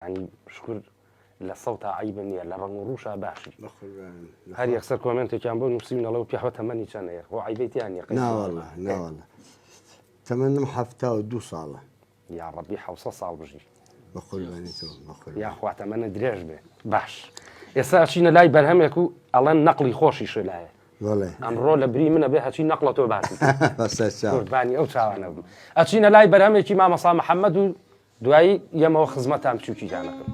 ینی شکر لە سەوتا عەیبە نییە لە ڕەنگ و ڕووشا باشی هەر یەکسەر کۆمێنتێکیان بۆ نووسیون ئەڵێ پیاوە تەمەنی چەنە خۆ عەیبەی تیا نییە ناوەڵا ناوەڵا تەمەنم 72 ساڵە. یاڕەبی حەوسەد ساڵ بژی. بەقوربانی تۆ بەقوربانی. یاخوا تەمەنت درێژ بێ. باش ئێستا ئەچینە لای بەرهەمێک و ئەڵێن نەقڵی خۆشیشە لایە. بەڵێ. ئەمڕۆ لە بری منە بێ هەچی نەقڵە تۆ باسی بکەی. بەسەرچاو. قوربانی ئەو چاوانە بم. ئەچینە لای بەرهەمێکی مامۆستا محەمەد و دوایی یەمەوە خزمەتان بچووکیتان ئەکەم.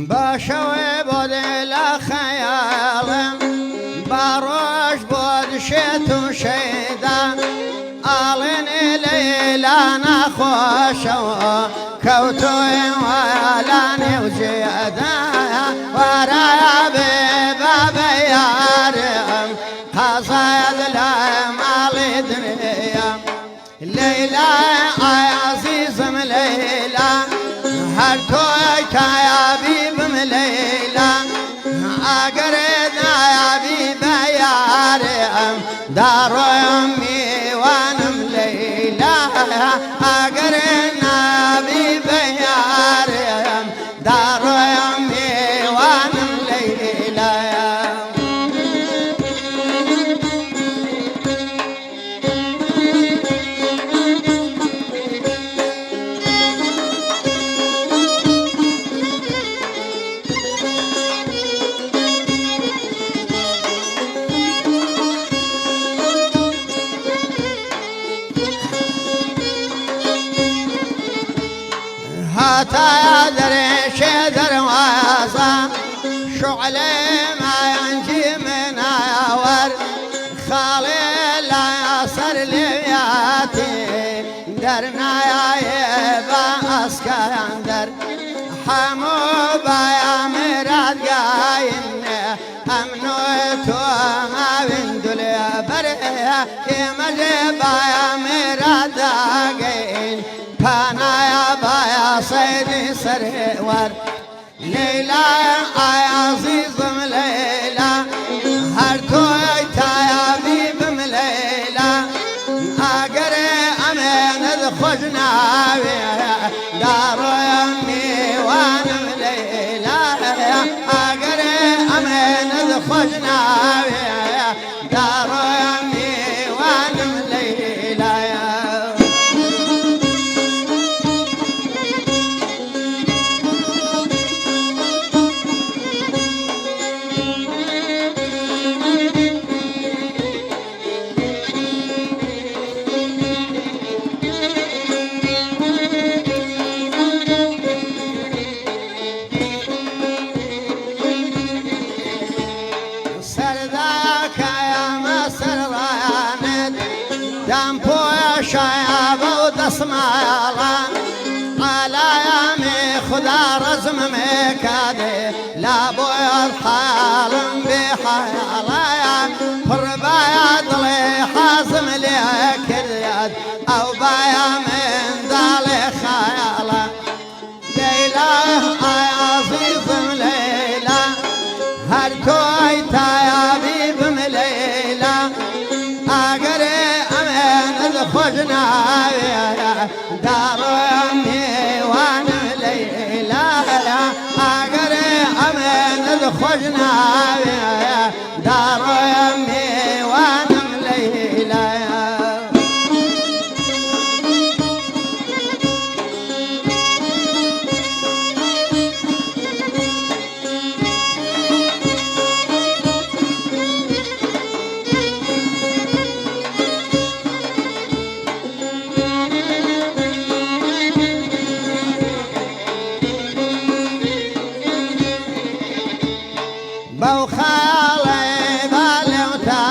با شەوێ بۆ دێ لە خەیاڵم با ڕۆژ بۆ دشێت و شەیدا ئاڵێنێ لەیلا ناخۆشەوە کەوتۆێ وایە نێو جێدا وارایە بێ بابە یارم قەزایەت لە ماڵی دنیا لەیلا ئای عەزیزم لەیلا هەر تۆی تایابی بم لەیلا ئەگەر نایابی بە یارم داڕۆم میوانم لەیلا ئەگەر نابی بە یارم داڕۆم میوانم لەیلا. هاتایە دەرێشێ دەروازە شعلێ مایەنجی مناوەر خاڵێ لایە سەر لێویاتی دەرنایایێ بە ئەسکەندەر هەموو بایا مرادگاین ئەمن و تۆ ماوین دولێ بەرێ ئێمە لێ بایا مراداگەین پانایا بایا سەیدی سەرێوەر لەیلا ئای عەزیزم لەیلا هەر تۆی تایابی بم لەیلا ئەگەرێ ئەمێنت خۆش ناوێ داڕۆیم میوانم لەیلا ئەگەرێ ئەمێنت خۆش ناوێ داڕۆیم میوانم لەیلا. سەرداکایامە سەرڕانت دام پۆشایە بەو دەسماڵە عالایامی خودا ڕەزمم کادێ لا بۆیەر حاڵم بێ حاڵایە پڕ بایا دڵێ حازم لێ کردیات ئەو بایا منداڵێ خایاڵە لەیلا ئای عەزیزم لەیلا هەر تۆی تایابی بم لەیلا ئەگەرێ ئەمێنت خۆش ناوێ داڕۆم میوانم لەیلا ئەگەرێ ئەمێنت خۆش ناوێ داڕۆم میوانم لەیلا. بەو خاڵەی بالێ و تا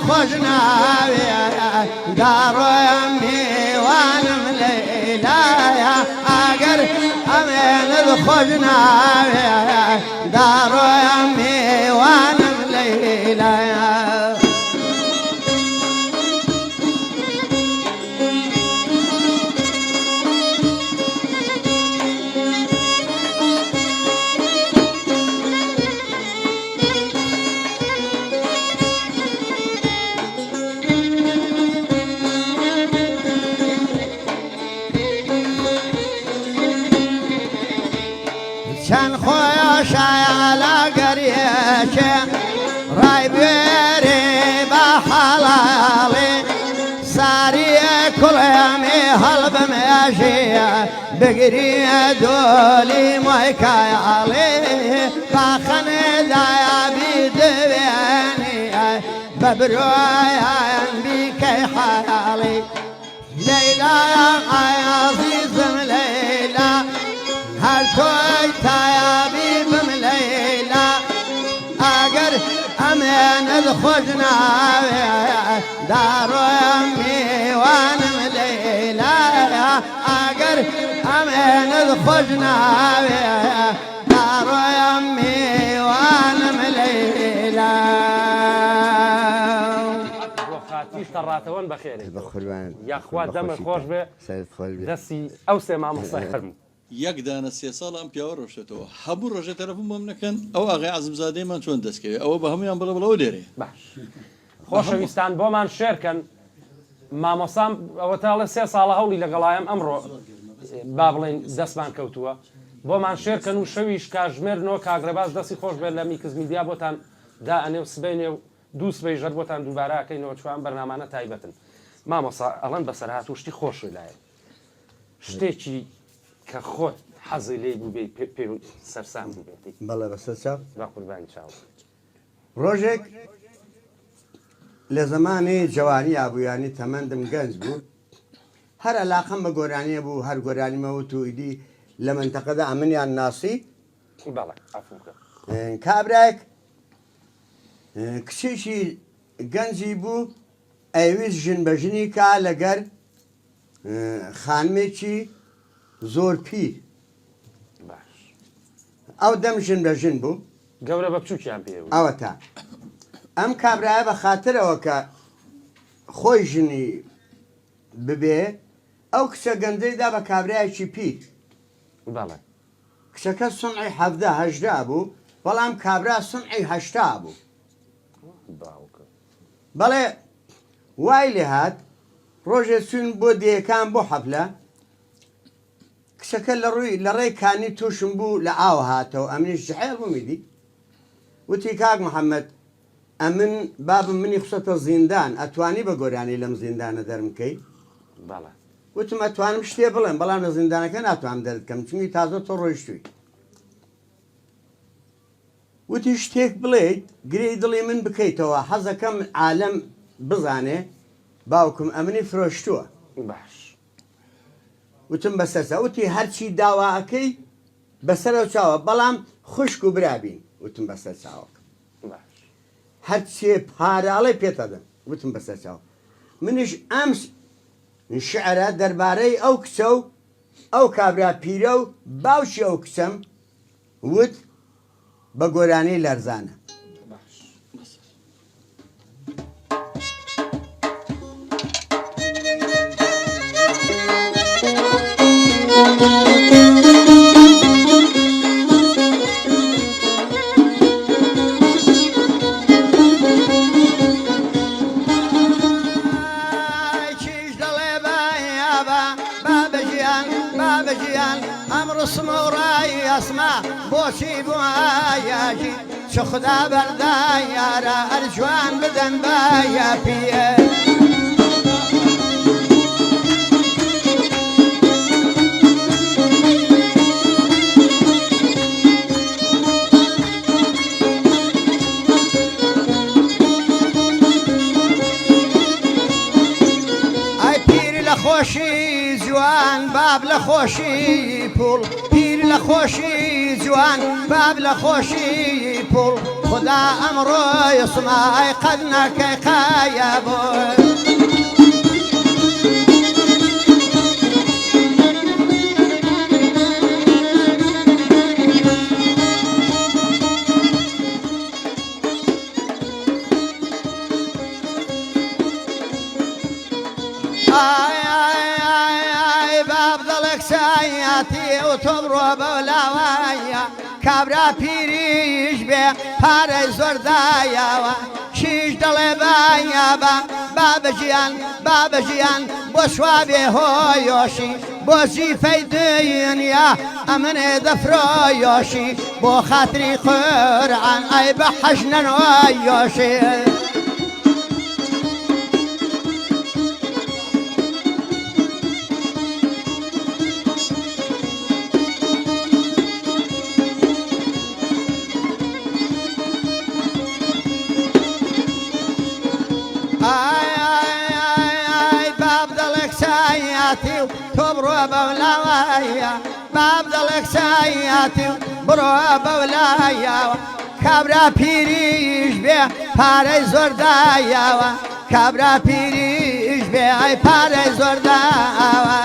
خۆش ناوێ داڕۆم میوانم لەیلایە ئەگەر ئەمێنت خۆش ناوێ داڕۆم میوانم لەیلایە. چەند خۆشایە لە گەریەکێ ڕای بوێرێ بە حەڵاڵێ ساریە کوڵێمی هەڵبمێژیە بگریە دۆلی مۆیکایاڵێ باخەنێ دایا بیدوێنێ بە برۆیان بیکەی حەڵاڵی لەیلا عەزیزم لەیلا هەر تۆی تایابی بم لەیلا ئەگەر ئەمێنت خۆش ناوێ داڕۆم میوانم لەیلا ئەگەر ئەمێنت خۆش ناوێ داڕۆم میوانم لەیلا. بۆ خاتری تەڕاتەوەن بەخێرێی. بەخوربانت. یاخوا دەمت خۆش بێ. سەرت خۆش بێ. دەستی ئەو سێ مامۆستای فەرموو. یەک دانە سێ ساڵە ئەم پیاوە ڕۆشتۆتەوە هەموو ڕۆژێ تەلەفون بۆم نەکەن ئەو ئاغای عەزمزادەیمان چۆن دەست کەوێ ئەوە بە هەموویان بڵێ بڵێ ئەو لێرەیە. باش خۆشەویستان بۆمان شێر کەن مامۆستام ئەوەتا ئەڵێ سێ ساڵە هەوڵی لەگەڵایم ئەمڕۆ با بڵێین دەستمان کەوتووە بۆمان شێر کەن و شەویش کاژمێر نۆ کاک ڕێباز دەستی خۆش بێت لە میکس میدیا بۆتان دائەنێ و سبەینێ و دوو سبەیش هەر بۆتان دووبارە ئەکەینەوە چونکە ئەم بەرنامانە تایبەتن مامۆستا ئەڵێن بەسەرهات و شتی خۆش لایە شتێکی کە خۆت حەزی لێی بووبێی پێ سەرسام بووبێتی. بەڵێ بەسەر چاو. بە قوربانی چاوت. ڕۆژێک لە زەمانی جەوانیا بوو یانی تەمەندم گەنج بوو هەر ئەلاقەم بە گۆرانیە بوو هەر گۆرانیمە وت و ئیدی لە مەنتەقەدا ئەمنیان ناسی. بەڵێ عەفوو بکە. کابرایەک کچێکی گەنجی بوو ئەیویست ژن بە ژنی کا لەگەر خانمێکی زۆر پیر. باش. ئەو دەم ژن بە ژن بوو. گەورە بە بچووکیان پێ وت. ئەوەتا ئەم کابرایە بە خاترەوە کە خۆی ژنی ببێ ئەو کچە گەنجەی دا بە کابرایەکی پیر. بەڵێ. کچەکە سونعی 17 18 بوو بەڵام کابرا سونعی 80 بوو. باوکە. بەڵێ وای لێ هات ڕۆژێ چووین بۆ دێیەکان بۆ حەفلە کچەکە لە ڕووی لە ڕێی کانی تووشم بوو لە ئاو هاتەوە ئەمنیش جحێڵ بووم ئیدی وتی کاک محەممەد ئەمن بابم منی خستە زیندان ئەتوانی بە گۆرانی لەم زیندانە دەرم کەی؟ بەڵێ. وتم ئەتوانم شتێ بڵێم بەڵام لە زیندانەکە ناتوانم دەرت کەم چونکی تازە تۆ ڕۆیشتووی. وتی شتێک بڵێیت گرێی دڵی من بکەیتەوە حەزەکەم عالەم بزانێ باوکم ئەمنی فرۆشتووە. باش. وتم بەسەرچاو. وتی هەرچی داوا ئەکەی بەسەرەو چاوە بەڵام خوشک و برا بین. وتم بەسەر چاوەکەم. باش. هەرچێ پارە ئەڵێ پێت ئەدەم. وتم بەسەر چاو. منیش ئەم شعرە دەربارەی ئەو کچە و ئەو کابرا پیرە و باوکی ئەو کچەم وت بە گۆرانی لەرزانە. ئەم ڕسم و ڕای ئەسما بۆچی بوایەکی چ خودا بەردایارە ئەرجوان بدەن باە پیە. ئەی پیر لە خۆشی جوان باب لە خۆشی پوڵ پیر لە خۆشی جوان باب لە خۆشی پوڵ خودا ئەمڕۆ سمای قەد نەکەی قایە بۆ. ئای ئای ئای ئای باب دەڵێ کچایەتی و تۆ بڕۆ بەو لاوایە کابرا پیریش بێ پارەی زۆر دایەوە کیش دەڵێ بایە بە بابە گیان بابە گیان بۆ شوا بێ هۆیۆشی بۆ زیفەی دنیا ئەمنێ دەفرۆیۆشی بۆ خاتری قورعان ئەی بە حەژ نەنۆیۆشی. ئای ئای ئای ئای باب دەڵێ کچایەتی و تۆ بڕۆ بەولاوەیە باب دەڵێ کچایەتی و بڕۆ بەولایەوە کابرا پیریش بێ پارەی زۆر دایەوە کابرا پیریش بێ ئای پارەی زۆر داوە.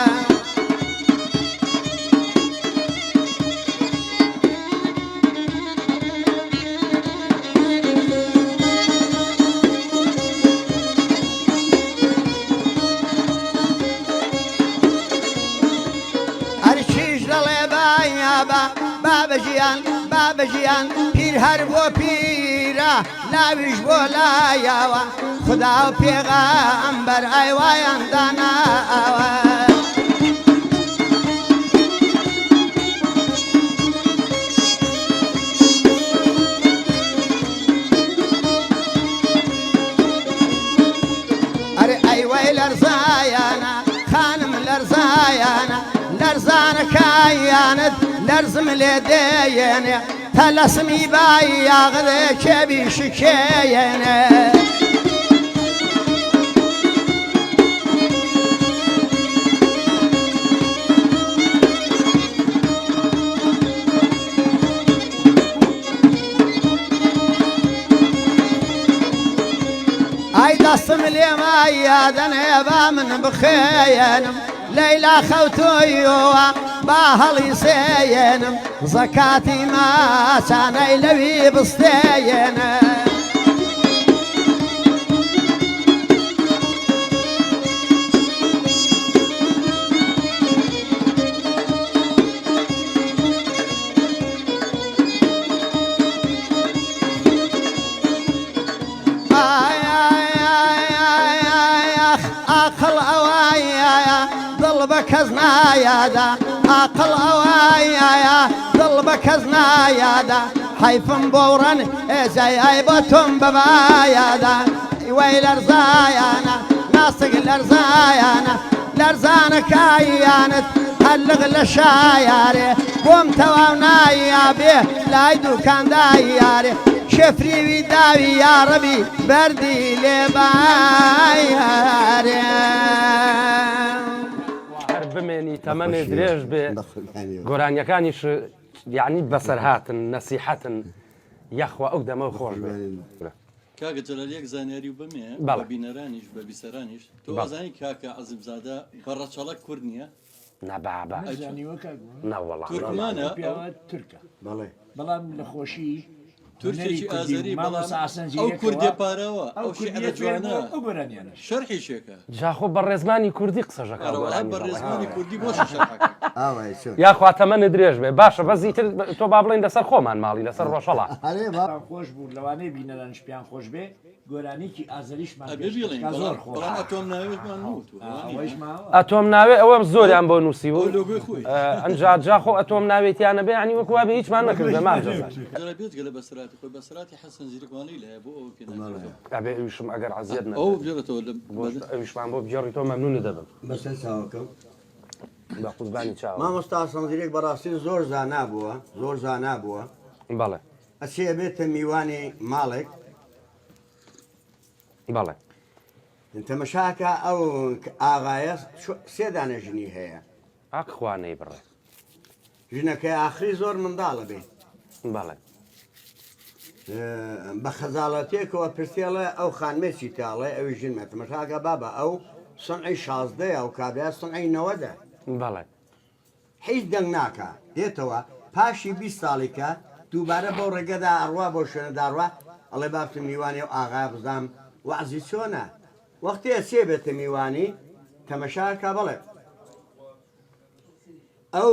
هەرچیش دەڵێ بایابە بابە ژیان بابە ژیان پیر هەر بۆ پیرە لاویش بۆ لایەوە خودا و پێغەمبەر ئای وایان داناوە. ئەرێ ئەی وەی لەرزایانە خانم لەرزایانە لەرزانەکایانت لەرزم لێ دێنێ تەلەسمی بای یاغدێ کێبی شکێنێ. ئای دەستم لێ مایە دەنێ با من بخێنم لەیلا خەوتوویەوە با هەڵی سێنم زەکاتی ماچانەی لەوی بستێنم. ئای ئای ئای ئای ئای ئاخ ئاقڵ ئەوایە دڵ بە کەس نایادا ئاقڵ ئەوایە دڵ بە کەس نایادا حەیفم بۆ ڕەن ئێجای ئای بۆ تۆم بەبایادا وەی لەرزایانە ناسک لەرزایانە لەرزانەکایانت هەر لغ لە شایارێ بۆم تەواو نایابێ لای دوکان دایارێ شفریوی داوی یاڕەبی بەردی لێ بایارێ. هەر بمێنی تەمەنێ درێژ بێ گۆرانیەکانیش یعنی بەسەرهاتن نەسیحەتن یاخوا ئەو دەمە خۆش بێ. کاکە جەلال یەک زانیاری و بمێ بەڵێ. بە بینەرانیش بە بیسەرانیش تۆ بەڵێ. ئەزانی کاکە عەزیمزادە بە ڕەچەڵەک کورد نییە؟ نا بابە. نەزانیوە کاک نا وەڵا. تورکمانە ئەو پیاوە تورکە. بەڵێ. بەڵام لە خۆشی تورکێکی هونەری کوردی و ئازەری مامۆستا بەڵام ئاسان ئەو زیرەکەوە کوردیە پاراوە ئەو ئەو شیعرە کوردیە فێر جوانە بووە، ئەو گۆرانیانەش. شەرحی شێکە. جا خۆ بە ڕێزمانی کوردی قسەش ئەکا ئەرە وەڵا گۆرانی بە دەڵێ. ڕێزمانی کوردی بۆشی شەرحەکە. ئاوای چۆن. یاخوا تەمەنت درێژ بێ باشە بەس ئیتر تۆ با بڵێین لەسەر خۆمان ماڵی لەسەر ڕۆژهەڵات. ئەرێ با. پێیان خۆش بوو لەوانەیە بینەرانیش پێیان خۆش بێ گۆرانیکی ئازەریشمان ئەبێ پێشکەش بیڵێین کا زۆر بەڵام خۆشە. بەڵام ئەتۆم ناوێشمان نەوتووە ئا وانیە؟ ئەوەیش ماوە. ئەتۆم ناوێ ئەوە زۆریان بۆ نووسیوە ئەو و لۆگۆی خۆی. ئەنجا جا خۆ ئەتۆم ناوێ تیا نەبێ یانی وەکو وابێ هیچمان نەکردبێ مام جەزای. جا بێجگە لە بەسەرهاتی خۆی بەسەرهاتی حەسەن زیرەک وانەی لایە بۆ ئەوە پێ ناکرێتەوە. ئەبێ ئەویشم ئەگەر عەزیەت ئەو نەبێ بگێڕێتەوە لە بۆش ئەویشمان بۆ بگێڕیتەوە مەمنونت دەبم. بەسەر چاوەکەم. بە قوربانی چاوم. مامۆستا حەسەن زیرەک بەڕاستی زۆر زانا بووە زۆر زانا بووە. بەڵێ. ئەچێ ئەبێتە میوانی ماڵێک. بەڵێ. تەمەشاکە ئەو ئاغایە سێ دانە ژنی هەیە. ئاک خوا نەیبڕێ. ژنەکەی ئاخری زۆر منداڵە بێ. بەڵێ. بە خەجاڵەتێکەوە پرسی ئەڵێ ئەو خانمەی چیتە؟ ئەڵێ ئەوی ژنمە. تەماشاکە بابە ئەو سنعی شازدەیە ئەو کابرا سنعی نەوەدە. بەڵێ. هیچ دەنگ ناکا. دێتەوە پاشی 20 ساڵیکە دووبارە بەو ڕێگەدا ئەڕوا بەو شوێنەدا ئەڕوا ئەڵێ با بچم میوانی ئەو ئاغایە بزانم وەعزی چۆنە. وەختی ئەچێ بێتە میوانی تەمەشا ئەکا بەڵێ ئەو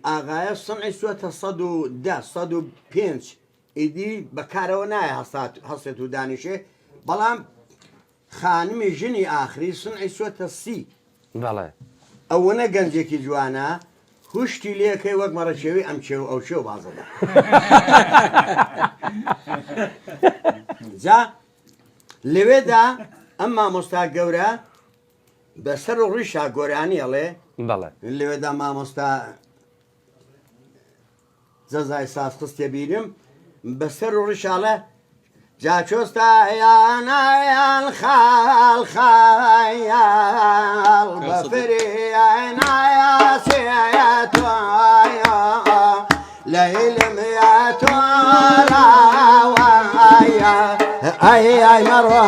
ئاغایە سمعی چووەتە 110 105 ئیدی بە کارەوە نایە هەستات هەستێت و دانیشێ بەڵام خانمی ژنی ئاخری سمعی چووەتە 30. بەڵێ. ئەوەنە گەنجێکی جوانە هوشتی لێکەی وەک مەڕەکێوی ئەم کێو ئەو کێو بازەدا. جا لەوێدا ئەم مامۆستا گەورە بە سەر و ڕیشا گۆرانی ئەڵێ. بەڵێ. لەوێدا مامۆستا جەزای ساز خستیە بیرم بە سەر و ڕیشا ئەڵێ جا چۆستایانایان خاڵ خایاڵ بەفریانایا سێیە تۆیا لەیلم یا تۆراوایە ئەی ئەی مەڕۆ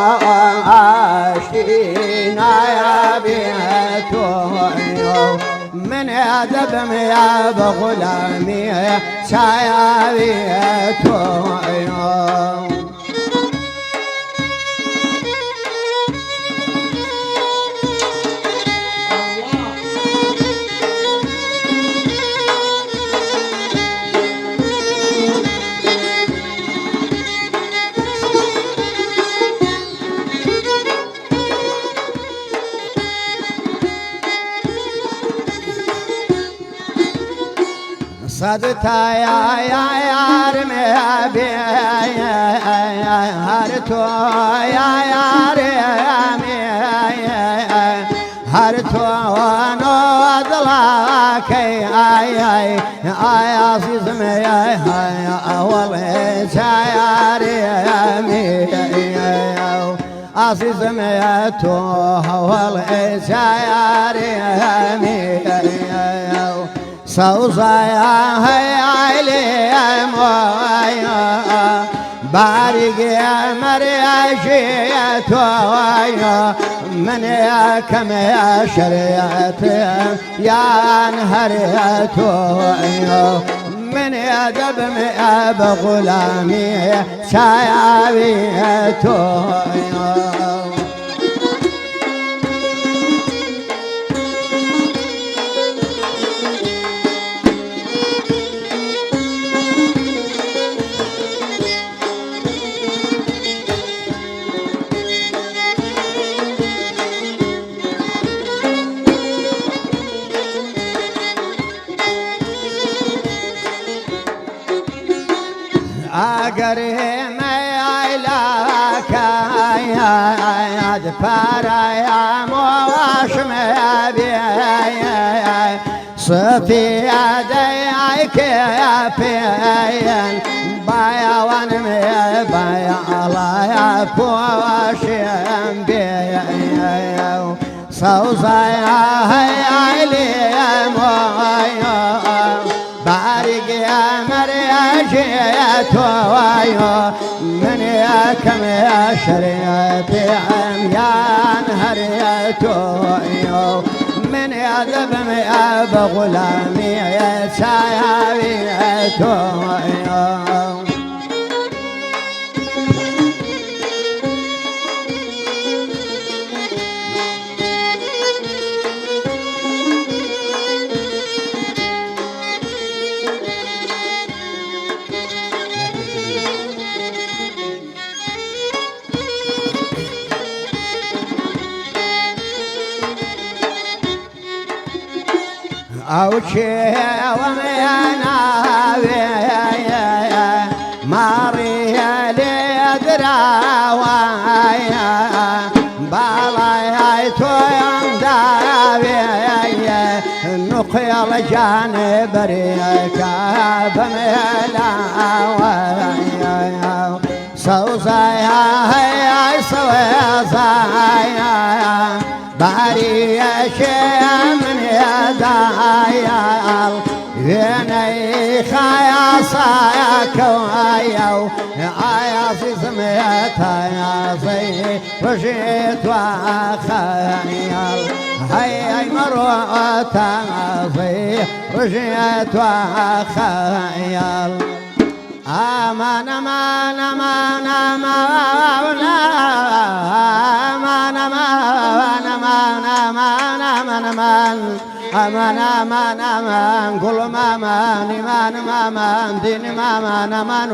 ئاشتینایا بێ تۆ من دەبم یا بە غولامی چایاوی تۆ. سەد تایا یارم بێ هەر تۆ یا یارم هەر تۆ نۆ دڵاکەی ئای ئای ئای ئازیزم ئەوەڵێ چایارێمی ئازیزم تۆ هەوەڵێ چایارێمی سەوزایە هەیە باریگێ مەرێژێ تۆ من یەکەم شەرێت یان هەرێ تۆ من دەبم بە غولامی چایاوی تۆ. ئەگەر مەیلاکەیاد پارایامۆواشم بێ سفی دەیکێ پێیان بایەوانم بایەڵایە پۆشم بێ سەوزایە هەیە باریگێ مەرێژێ تۆ من یەکەم شەرێتێم یان هەرێ تۆ من دەبم بە غولامی چایاوی تۆ. ئەو کێوەم ناوێ ماڕیە لێ دراوایە باڵای تۆیان داوێ نقیڵ گیان بەرێکە بەمێلاوە سەوزایە هەیە سەوزایە باریەکێ من دایاڵ وێنەی سایەکەوایە و ئای ئازیزم تازەی ڕژێ تواخەیاڵ هەی ئەی مەڕۆ تازەی ڕژێ تواخەیاڵ ئامان ئەمان ئەمان ئەمان ئەمان ئەمان ئەمان ئەمان ئەمان ئەمان ئەمان ئەمان ئەمان گوڵم ئەمان ئیمانم ئەمان دینم ئەمان ئەمان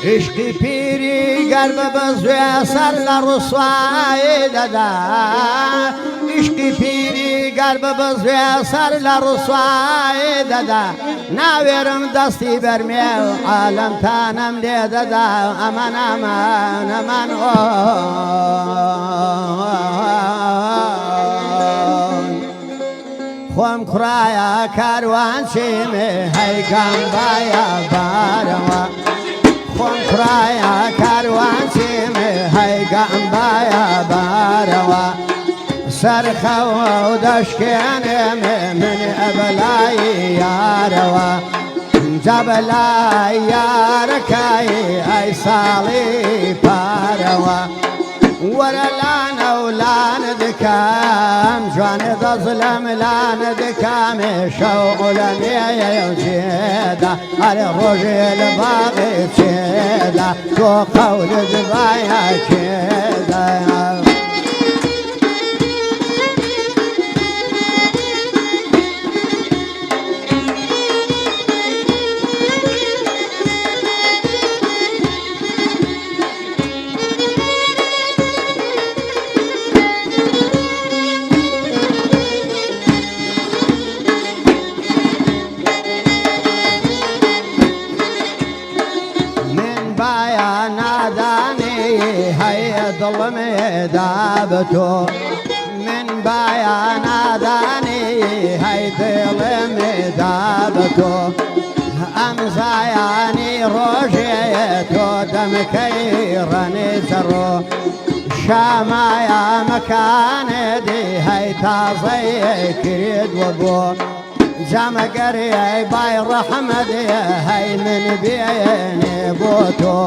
عشقی پیری گەر ببزوێ سەر لە ڕسوایی دەدا، عشقی پیری گەر ببزوێ سەر لە ڕسوایی دەدا، ناوێرم دەستی بەرمێ و عالەمتانم لێ دەدا، ئەمان ئەمان ئەمان ئۆ. خۆم کوڕایە کاروان چیمێ هەی گامبایە بارەوە، خۆم کوڕایە کاروان چیمێ هەی گامبایە بارەوە، سەرخەوە و دەشکێنێمێ من ئەبەلای یارەوە، جا بەلای یارەکای ئەی ساڵی پارەوە، وەرە لانە و لانە دکام جوانێ دەزلەم لانە دکام شەو لەمێیە و جێدا، ئەرێ ڕۆژێ لە باغێ چێدا تۆ قەولت بایا کێدا. من بایا نادانی هەی دڵمێ دابتۆ، من بایا نادانی هەی دڵمێ دابتۆ، ئەم زایانی ڕۆژێ تۆ دەمکەی ڕەنێ زەڕۆ، شامایا مەکانێ دی هەی تازەی کرد وە بۆ جامەگەری بای ڕەحمەدێ هەی من بێنێ بۆ تۆ،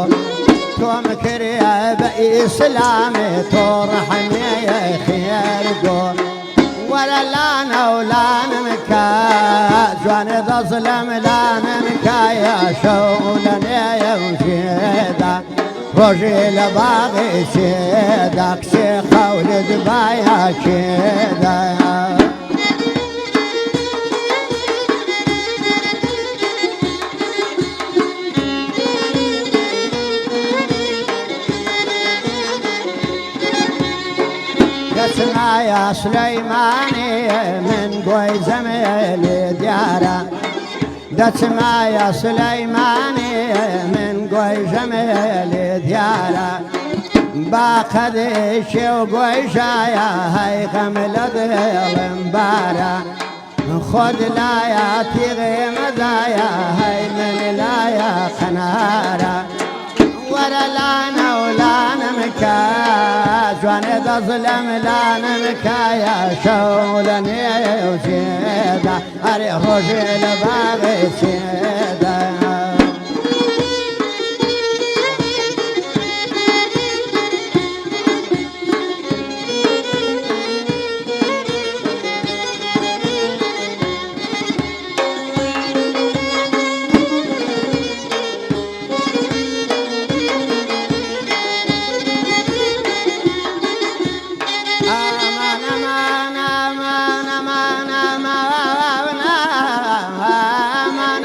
تۆم کرێ بە ئیسلامێ تۆ ڕەحمێ خێر گۆ، وەرە لانە و لانم کە جوانێ دەزلەم لانم کایە شەو لە نێیە و ژێدا ڕۆژێ لە باغێ چێدا کچێ قەولت بایا کێدا. دەچمایە سلەیمانی من گۆی زەمێلێ دیارە، دەچمایە سلەیمانی من گۆی ژەمێلێ دیارە، با قەدێکێ و گۆی ژایە هەی غەم لە دڵم بارە، خۆت لایە تیغێ مەدایە هەی من لایە قەنارە، وەرە لانە و لانم کە جوانێ دەزلەم لانم کایە شەو لە نێو جێدا ئەرێ ڕۆژێ لە باغێ چێدا. ئەمان ئەمان ئەمان ئەمان ئەمان ئەمان ئەمان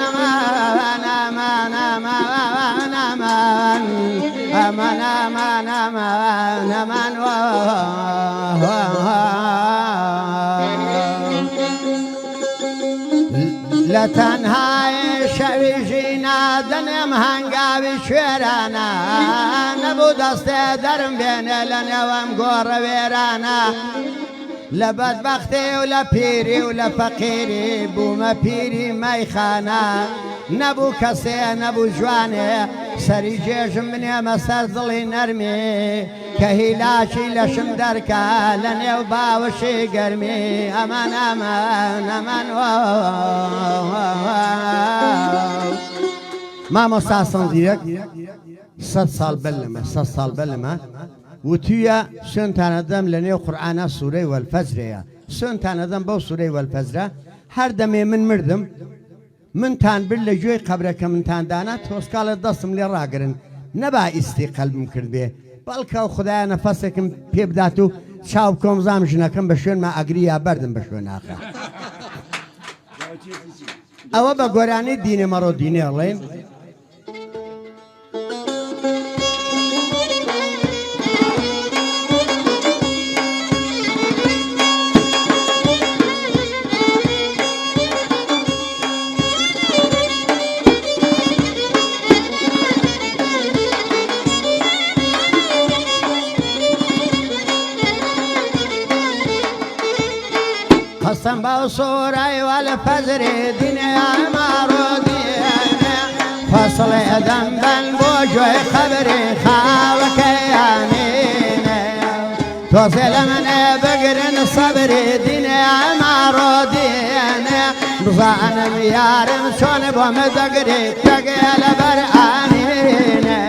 ئەمان ئەمان ئەمان ئەمان ئەمان ئەمان. لە تەنهایی شەوی ژینا دەنێم هەنگاوی کوێرانە نەبوو دەستێ دەرم بێنێ لە نێوەم گۆڕە وێرانە لە بەدبەختی و لە پیری و لە فەقیری بوومە پیری مەیخانە نەبوو کەسێ نەبوو جوانێ سەری جێژم بنێمە سەر دڵی نەرمی کە هیلاکی لەشم دەرکا لە نێو باوەشی گەرمی ئەمان ئەمان ئەمان مامۆستا حەسەن زیرەک سەد ساڵ بەر لەمە سەد ساڵ بەر لەمە وتویە سوێنتان ئەدەم لە نێو قورئانا سورەی وەلفەجرەیە سوێنتان ئەدەم بەو سورەی وەلفەجرە هەر دەمێ من مردم منتان برد لە گوێی قەبرەکە منتان دانا تۆسکاڵێ دەستم لێ ڕاگرن نەبا ئیستی قەلبم کردبێ بەڵکە و خودایە نەفەسێکم پێ بدات و چاو بکەم زام ژنەکەم بە شوێنما ئەگری یا بەردم بە شوێن ئاخە. ئەوە بە گۆرانی دینێ مەڕۆ دینێ ئەڵێن. قەسەم بەو سوورەی وەلفەجری دنیا ماڕۆ دینێ فەسڵێ دەم بەن بۆ گوێی قەبری خاوەکەیانینێ تۆزێ لە منێ بگرن سەبری دنیا ماڕۆ دینێ بزانم یارم چۆن بۆم دەگری تەگێ لەبەر ئامینێ.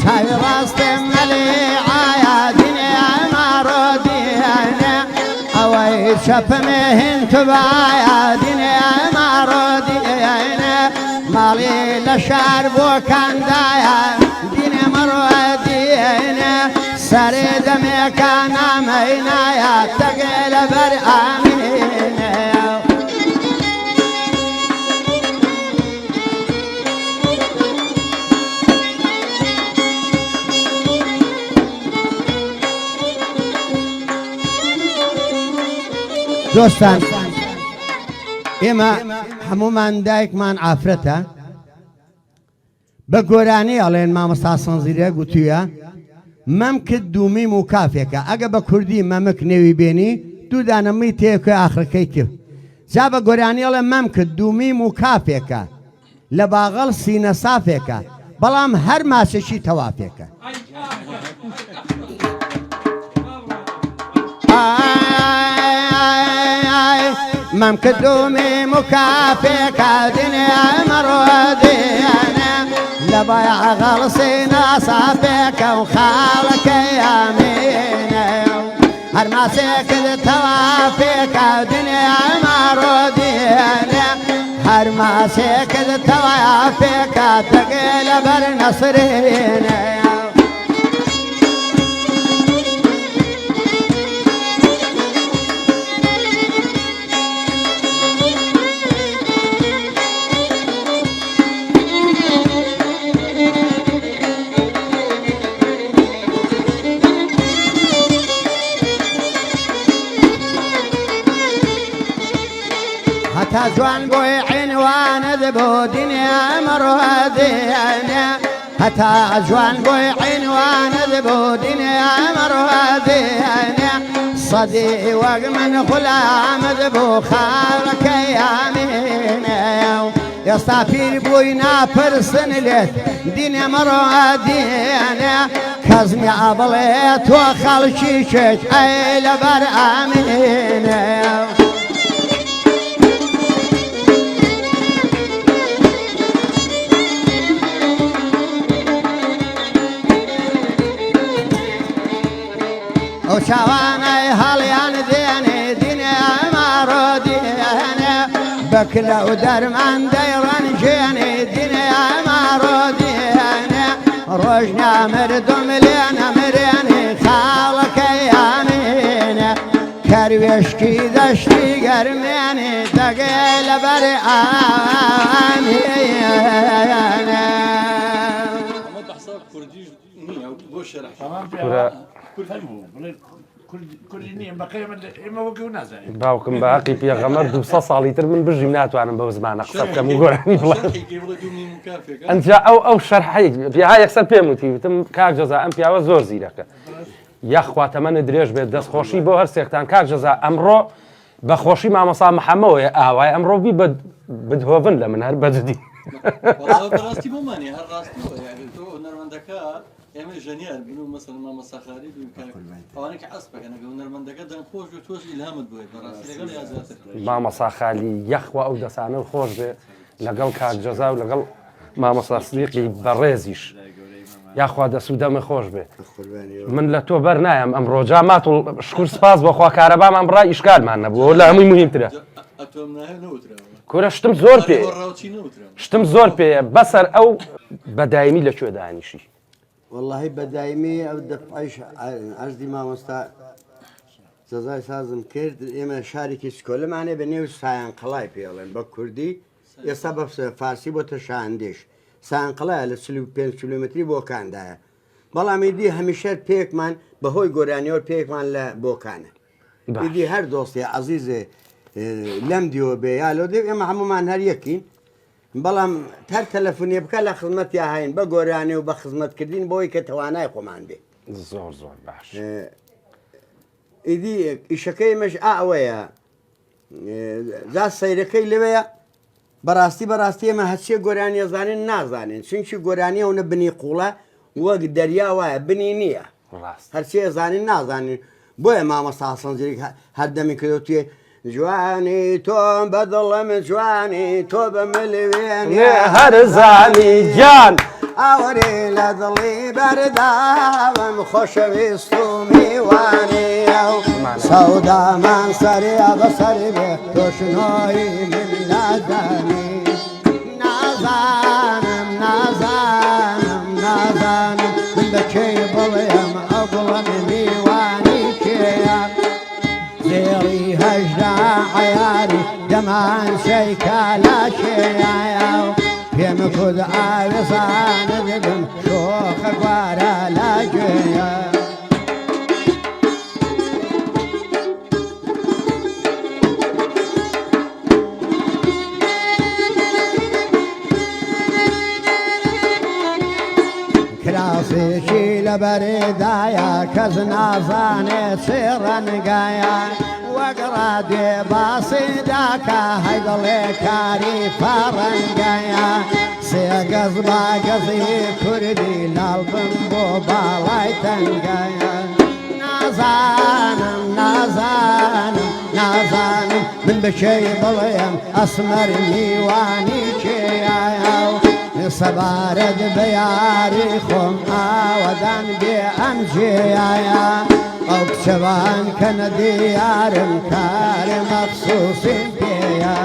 چاوی ڕاستم مەلێ ئایا دنیا ماڕۆ دینێ ئەوەی چەپم هین توبایا دنیا ماڕۆ دینێ ماڵی لە شار بۆ کاندایە دینێ مەڕۆ دینێ سەرێ دەمێکا نامەی نایە تەگێ لەبەر ئامینێ. دۆستان ئێمە هەمومان دایکمان ئافرەتە بە گۆرانی ئەڵێن مامۆستا سەنزیرە گوتوویە مەمکت دوومیم و کافێکە ئەگە بە کوردی مەمک نێوی بێنی دوو دانە می تێکە ئاخرەکەی کرد جا بە گۆرانی ئەڵێ مەمکت دوومیم و کافێکە لە باغەڵ سینە سافێکە بەڵام هەر ماچێکی تەوافێکە. مەمکت دوومیم و کافێکە دنیا مەڕۆ دێنێ لە باغەڵ سینە سافێکە و خاڵەکەی ئامینێ هەر ماسێکت تەوافێکە دنیا مەڕۆ دێنێ هەر ماسێکت تەوافێکە تەگێ لەبەر نەسرینێ. هەتا جوان بۆی عینوانت بۆ دنیا مەڕۆ دێنێ هەتا جوان بۆی عینوانت بۆ دنیا مەڕۆ دێنێ سەدی وەک من غولامت بۆ خاڵەکەی ئامینێ ئێستا پیر بووی ناپرسن لێت دینێ مەڕۆ دێنێ کەس نییە بڵێ تۆ خەڵکی کێت ئەی لەبەر ئامینێ. ئەو چاوانەی هەڵیان دێنێ دینێ ماڕۆ دێنێ بەکلە و دەرمان دەیڕەنجێنێ دینێ ماڕۆ دێنێ ڕۆژ نامردم لێ نەمرێنێ خاڵەکەی ئامینێ کە دەروێشکی دەشتی گەرمێنی دەگێ لەبەر ئامیێنێ. ئەمە بەحساب کوردیش نییە بۆ شەرح. تەمام کورە. پیاوە فەرموو بڵێ کوردی کوردی نییە بەقەی ئێمە ئێمە وەک ئەو نازانین. باوکم بە هەقی پێغەمبەر 200 ساڵی تر من بژیم ناتوانم بەو زمانە قسە بکەم و گۆرانی بڵێم. شەرحی کەی بڵێ دوو میم و کافێکە. ئەنجا ئەو ئەو شەرحەی پیاها یەکسەر پێم وتی وتم کاک جەزا ئەم پیاوە زۆر زیرەکە. یاخوا تەمەنت درێژ بێت دەست خۆشی بۆ هەر سێکتان کاک جەزا ئەمڕۆ بە خۆشی مامۆسا محەمەوەیە ئاوای ئەمڕۆ بی بە بدهۆڤن لە من هەر بەجدی. وەڵا بەڕاستی بۆمانی هەر ڕاستیەوە یعنی تۆ هونەرمەندەکە ئێمە ژەنیار بن و مەسەلەن مامۆستا خالید و کاک ئەوانەی کە عەسپەکەن ئەگەر هونەرمەندەکە دەنگ خۆش بێت تۆش ئیلهامت بۆیە بەڕاستی لەگەڵ یا زیاتر. مامۆسا خالی یەخوا ئەو دەسانە خۆش بێ لەگەڵ کاک جەزا و لەگەڵ مامۆستا سدیقی بەڕێزیش یاخوا دەس و دەمە خۆش بێ من لە تۆ بەر نایەم ئەمڕۆ جا ماتڵ شکور سپاس بۆخوا کارەبامان بڕا ئیشکالمان نەبوو لە هەمووی مهمترە کورە شتم زۆر پێ شتم زۆر پێ بەسەر ئەو بەدایمی لە کوێ دانیشی وەڵاهی بە دایمی ئەو دەفعەیش عەرزی مامۆستا جەزای سازم کرد ئێمە شارێکی چکۆلەمانێ بە نێو سایان قەڵای پێڵێن بە کوردی ئێستا بە فارسی بۆتە شاندێش سایان قەڵایە لە 45 کیلومتری بۆکاندایە بەڵام ئیدی هەمیشە پێکمان بەهۆی گۆرانیەوە پێکمان لە بۆکانە ئیدی هەر دۆستێ عەزیزێ لەم دیوە بێ یا لەو دیو ئێمە هەمومان هەر یەکین بەڵام هەر تەلەفونێ بکە لە خزمەتیا هەین بە گۆرانی و بە خزمەتکردین بۆی کە تەوانای خۆمان بێ. زۆر زۆر باش. ئیدی ئیشەکەی مەش ئا ئەوەیە جا سەیرەکەی لەوەیە بەڕاستی بەڕاستی ئێمە هەرچێ گۆرانیە زانین نازانین چونکی گۆرانی ئەونە بنی قوڵە وەک دەریا وایە بنی نییە ڕاست هەرچێ زانین نازانین بۆیە مامۆستا حەسەن زیرەک هەر دەمی کردوتێ جوانی تۆم بە دڵم جوانی تۆ بە ملوێنێ هەرزانی گیان ئاوەرێ لە دڵی بەرداوم خۆشەویست و میوانی ئەو سەودامان سەرێ بەسەر بێ تۆ شنۆی من نازانی نازانم نازانم نازانم من بە کێی بڵێم ئەو گوڵم میوانی کێیە زێڕی هەژدە عەیاری دەمانچەی کالاشێیە پێم کوت ئاوێزانت بم شۆخە گوارە لە گوێیە. کراسێکی لەبەرێدایە کەس نازانێ چێ ڕەنگایە وەک ڕادێ باسی داکا هەی دڵێ کاری فەڕەنگایە سێ گەز با گەزی کوردی لاڵ بم بۆ باڵای تەنگایە نازانم نازانم نازانم من بە کێی بڵێم ئەسمەر میوانی کێیە سەبارەت بە یاری خۆم ئاوەدان بێ ئەم جێیە ئەو کچەوان کە نەدیارم کار مەخسوسیم پێیە.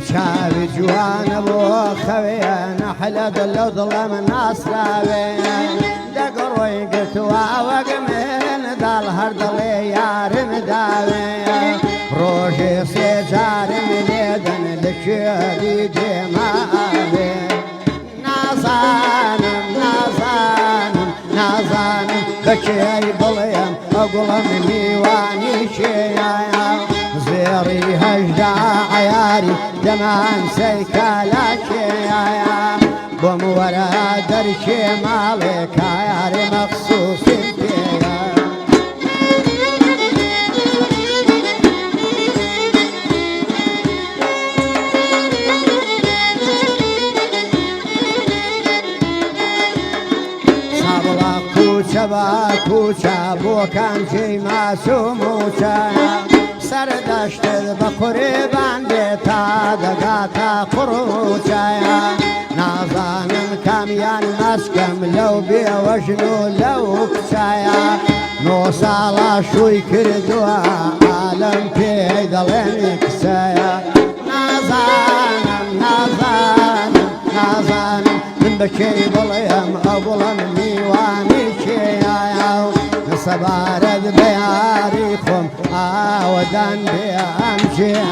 چاوی جوانە بۆ خەوێ نەحلە دڵ و دڵم ناسراوێ دەگڕۆی گرتووە وەک منداڵ هەر دڵێ یارم داوێ ڕۆژێ سێ جارم لێدەن لە کوێری دێمە ئاوێ نازانم نازانم نازانم بە کێی بڵێم ئەو گوڵم میوانی کێیە زێڕی هەژدە عەیاری دەمانچەی کالا کێیە بۆم وەرە دەرکێ ماڵێ کاری مەخسوسیم پێیە. سابڵا کوچە بە کوچە بۆکان جێی ماچ و موچە سەردەشتت بە قوربان بێ تا دەگاتە قڕوچەیە. نازانم کامیان ماچکەم لەو بێوەژن و لەو کچایە نۆ ساڵە شووی کردووە عالەم پێی دەڵێن کچەیە نازانم نازانم نازانم من بە کێی بڵێم ئەو بڵێم میوانی کێیە سەبارەت بە یاری خۆم ئاوەدان بێ ئەم جێیە.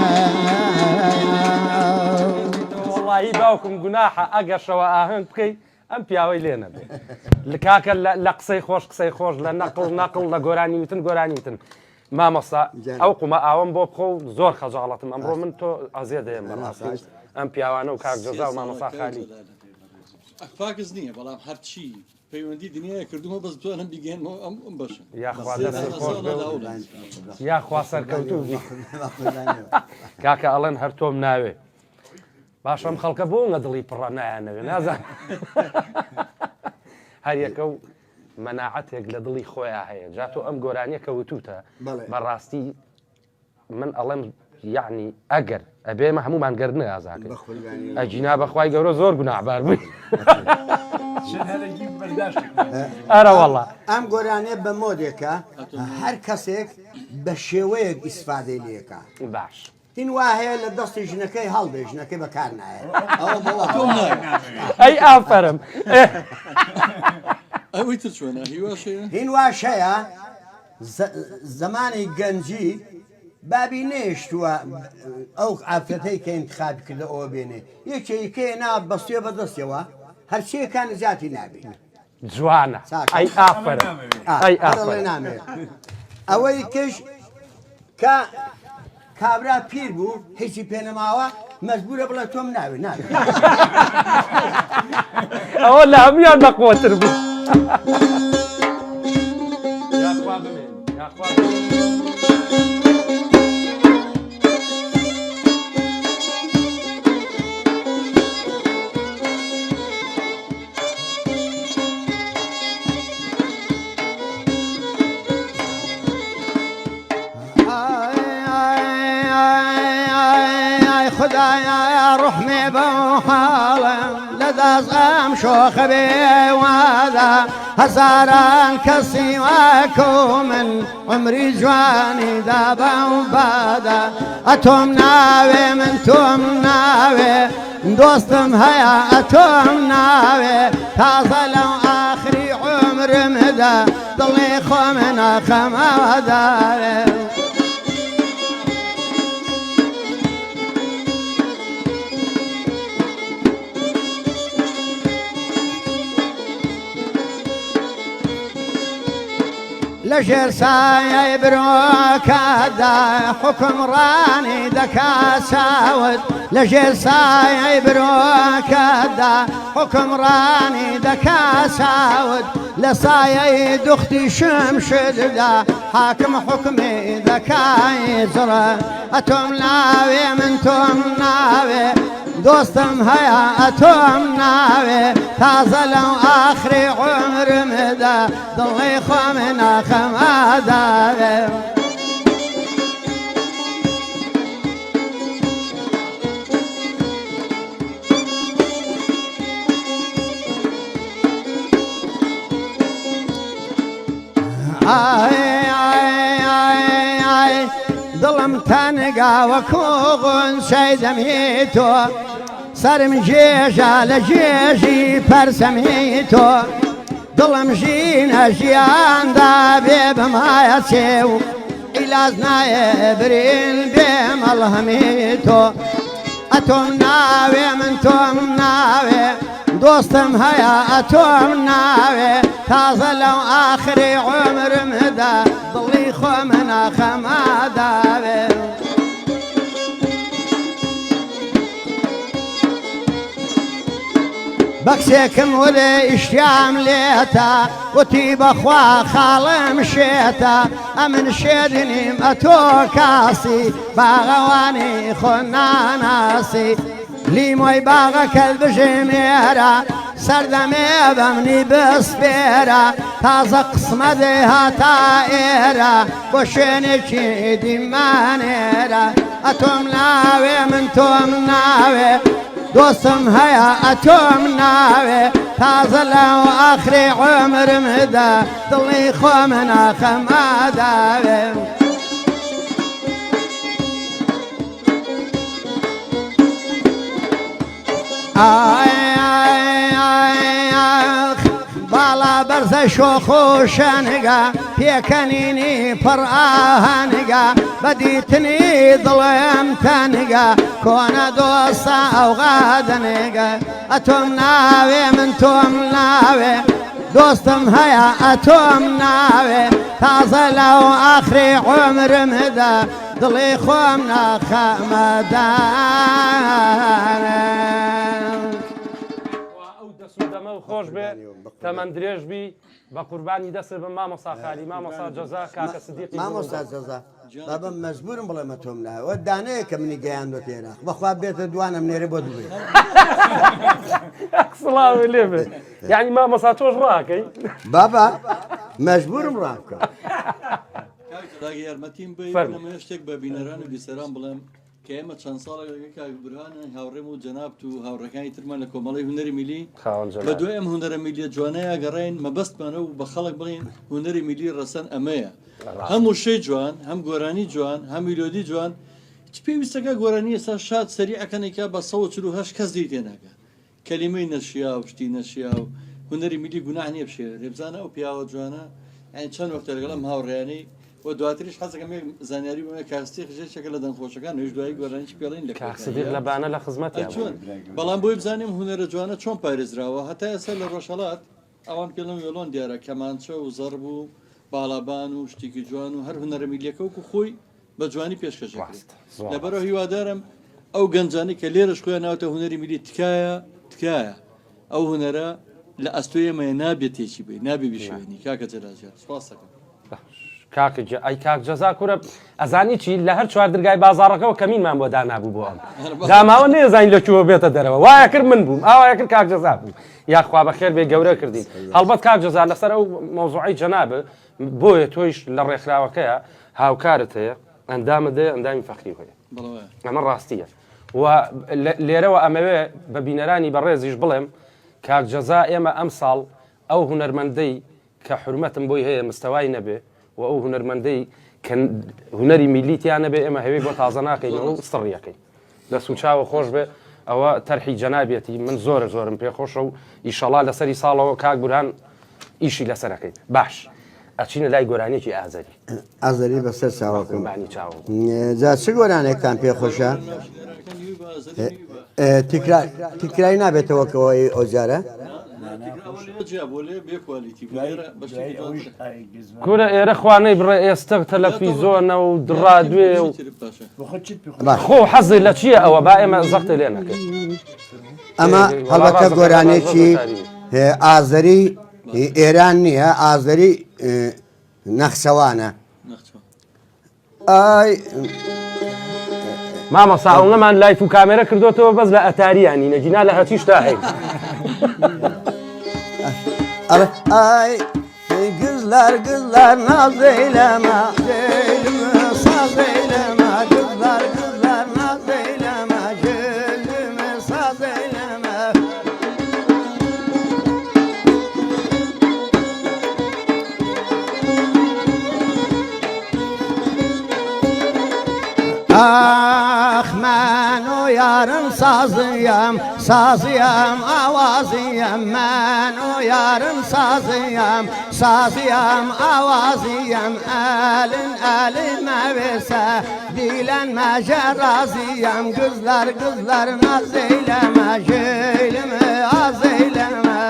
وەڵاهی باوکم گوناحە ئەگەر شەوە ئاهەنگ بکەی ئەم پیاوەی لێ نەبێ کاکە لە قسەی خۆش قسەی خۆش لە نەقڵ نەقڵ لە گۆرانی وتن گۆرانی وتن مامۆستا ئەو قومە ئاوم بۆ بخۆ و زۆر خەجاڵەتم ئەمڕۆ من تۆ ئەزیەت دەیەم بەڕاستی ئەم پیاوانە و کاک جەزا و مامۆستا خالی. فاکس نییە بەڵام هەرچی پەیوەندی دنیایە کردومە بەس بتوانم بیگەێنمەوە ئەم ئەم بەشە. یاخوا دەستت خۆش بێ و یاخوا سەرکەوتوو بی کاکە ئەڵێن هەر تۆم ناوێ باشە ئەم خەڵکە بۆ ئەونە دڵی پڕە نایانەوێ نازانم هەر یەکە و مەناعەتێک لە دڵی خۆیان هەیە جا تۆ ئەم گۆرانیە کە وتوتە بەڕاستی من ئەڵێم یعنی ئەگەر ئەبێ ئێمە هەمومان گردنە ئازاکەین ئەگینا بەخوای گەورە زۆر گوناحبار بووین. ئەرە وەڵا ئەم گۆرانیە بە مۆدێکە هەر کەسێک بە شێوەیەک ئیسفادەی لێکا باش هین وا هەیە لە دەستی ژنەکەی هەڵبێ ژنەکەی بەکار نایە ئەوە بەوە ئەی ئافەرم ئەوەی تر چۆنە هیواش هەیە هین واش هەیە زەمانی گەنجی بابی نەیشتووە ئەو ئافرەتەی کە ئینتخابی کردە ئەوە بێنێ یەکێکەیە نا بەستێ بە دەستەوە هەرچیەکان نجاتی نابێ جوانە ئەی ئافەرم ئەی ئافەرم نامێ ئەوەی کەش کە کابرا پیر بوو هیچی پێنەماوە مەجبورە بڵێ تۆم ناوێ ناوێ ئەوە لە هەموویان بەقوەتر بوو. یاخوا بمێنی یاخوا بمێنی. ئای خودایا ڕوحمێ بەو حاڵم لە دەست ئەم شۆخە بێ وادا هەزاران کەسی وەکو من عمری جوانی دا بەو بادا ئەتۆم ناوێ من تۆم ناوێ دۆستم هەیە ئەتۆم ناوێ تازە لەو ئاخری عمرمدا دڵی خۆم ناخەمەوە داوێ. لە ژێر سایەی برۆکەدا حوکمڕانی دەکا چاوت لە ژێر سایەی برۆکەدا حوکمڕانی دەکا چاوت لە سایەی دوختی شمشردا حاکم حوکمی دەکای جڕە ئەتۆم ناوێ من تۆم ناوێ دۆستم هەیە ئەتۆم ناوێ تازە لەو ئاخری عومرمدا دڵی خۆم ناخەم ئاداوێ. دڵم تەنگا وەکو غونچەی دەمی تۆ سەرم گێژە لە گێژی پەرچەمی تۆ دڵم ژینە ژیاندا بێ بمایە چێ و عیلاج نایێ برین بێ مەڵهەمی تۆ ئەتۆم ناوێ من تۆم ناوێ دۆستم هەیە ئەتۆم ناوێ تازە لەو ئاخری عومرمدا دڵی خۆم ناخەمە داوێ. بەکسێکم ورێ ئیشتیام لێتە وتی بەخوا خاڵم شێتە ئەمن شێرینیم ئەتۆ کاسی باغەوانی خۆ ناناسی لیمۆی باغەکەت بژمێرە سەردەمێ بەمنی بسپێرە تازە قسمەتێ هاتا ئێرە بۆ شوێنێکی دیمانێرە ئەتۆم ناوێ من تۆم ناوێ. دۆستم هەیە ئەتۆم ناوێ تازە لەو ئاخری عومرمدا دڵی خۆم ناخەم ئاداوێ. باڵا بەرزە شۆخ و شەنگە پێکەنینی پڕ ئاهەنگە بەدیتنی دڵم تەنگە کۆنە دۆستە ئەوغا دەنگە ئەتۆم ناوێ من تۆم ناوێ دۆستم هەیە ئەتۆم ناوێ تازە لەو ئاخری عومرمدا دڵی خۆم ناخەمە دارێ. خوا ئەو دەس و دەمە خۆش بێ تەمەن درێژ بی بە قوربانی دەستت بم مامۆستا خالی مامۆستا جەزا کاکە سدیقی مامۆستا جەزا بابە مەجبورم بڵێم ئەتۆم ناوێ وە دانەیە کە منی گەیاندۆتە ئێراق بەخوا بێتە دوانم نێرێ بۆ دوبەی. سڵاو لێ بێ یعنی مامۆستا تۆش ڕاکەی بابا مەجبورم ڕابکەم. کاک جەلاگە یارمەتیم بەی فەرموو. من ئەمەوێ شتێک بە بینەران و بیسەران بڵێم کە ئێمە چەند ساڵێک لەگەڵ کاک برهان هاوڕێم و جەنابت و هاوڕێکانی ترمان لە کۆمەڵەی هونەری میلی خاوەن بە جەلال. دوای ئەم هونەرە میلیە جوانەیە گەڕێین مەبەستمانە و بە خەڵک بڵێین هونەری میلی ڕەسەن ئەمەیە هەم وشەی جوان هەم گۆرانی جوان هەم میلۆدی جوان چ پێویستەکە گۆرانی ئێستا شاد سەریعەکەنێکا بە 148 کەس لێی تێناگا کەلیمەی نەشیاو شتی نەشیاو هونەری میلی گوناح نیە بشێوێنرێ بزانە ئەو پیاوە جوانە یانی چەند وەختە لەگەڵ ئەم هاوڕێیانەی و دواتریش حەزەکەم یەک زانیاری بۆ کاک سدیق یەکێکە لە دەنگخۆشەکان ئەویش دوایی گۆرانیی پێڵین لە کاک سدیق لە بانە لە خزمەتیا ئەی چۆن بەڵام بۆی بزانیم هونەرە جوانە چۆن پارێزراوە هەتا ئێستا لە ڕۆژهەڵات ئەوان پێڵن وێڵۆن دیارە کەمانچە و زەڕب و باڵابان و شتێکی جوان و هەر هونەرە میلیەکە وەکو خۆی بە جوانی پێشکەش دەکرێت. ڕاستە زۆر لەبەرئەوە ڕاستە. هیوادارم ئەو گەنجانەی کە لێرەش خۆیان ناوەتە هونەری میلی تکایە تکایە ئەو هونەرە لە ئەستۆی ئێمەیە نابێت تێکی بەی نابێ بیشێوێنی کاکە جەلال گیان سوپاست دەکەم. کاکە گیان ئەی کاک جەزا کورە ئەزانی چی لە هەر چوار درگای بازاڕەکەوە کەمینمان بۆ دانابوو بۆ ئەم داماوە نەیەزانی لە کوێوە بێتە دەرەوە وایە کرد من بووم ئاوایە کرد کاک جەزا بوو یاخوا بەخێر بێ گەورە کردین هەڵبەت کاک جەزا لەسەر ئەو مەوزوعەی جەنابت بۆیە تۆیش لە ڕێکخراوەکەیە هاوکارت هەیە ئەندامت هەیە ئەندامی فەخری هەیە ئەمە ڕاستیە و لێرەوە ئەمەوێ بە بینەرانی بەڕێزیش بڵێم کاک جەزا ئێمە ئەمساڵ ئەو هونەرمەندەی کە حورمەتم بۆی هەیە مستەوای نەبێ و ئەو هونەرمەندەی کە هونەری میللی تیا نەبێ ئێمە هەوێی بۆ تازە ناکەینەوە و سڕیەکەین. دەست و چاوە خۆش بێ ئەوە تەرحی جەنابیەتی من زۆرە زۆرم پێ خۆشە و ئیشەڵا لەسەری ساڵەوە کاک بورهان ئیشی لەسەر ئەکەین باش ئەچینە لای گۆرانیەکی ئازەری. ئازەری بەسەر چاوەکەم. قوربانی چاوم. جا چ گۆرانێکتان پێ خۆشە؟ تکرار تکراری نابێتەوە کە ئەوەی ئەوجارە؟ کورە ئێرە خوا نەیبڕێ ئێستە تەلەفیزۆنە و ڕادوێ و خۆ حەزی لە چییە ئەوە با ئێمە زەختێ لێ نەکەین. ئەمە هەڵبەتە گۆرانێکی ئازەری ئێران نییە ئازەری نەخشەوانە. ئای. مامۆستا ئەوەمان live و کامێرە کردوتەوە بەس لە ئەتاریانی نەگینا لە هەچی شتا هەیە. ئای Kızlar kızlar naz eyleme Gönlümü saz eyleme Kızlar kızlar naz eyleme Gönlümü saz eyleme ئاخ من و یارم سازیم سازیم ئاوازیم من و یارم سازیم سازیم ئاوازیم ئەلن ئەلن مەوێسە دیلەن مەژە ڕازیم گزلەر گزلەر ناز ئەیلەمە ژەیلمە ئاز ئەیلەمە.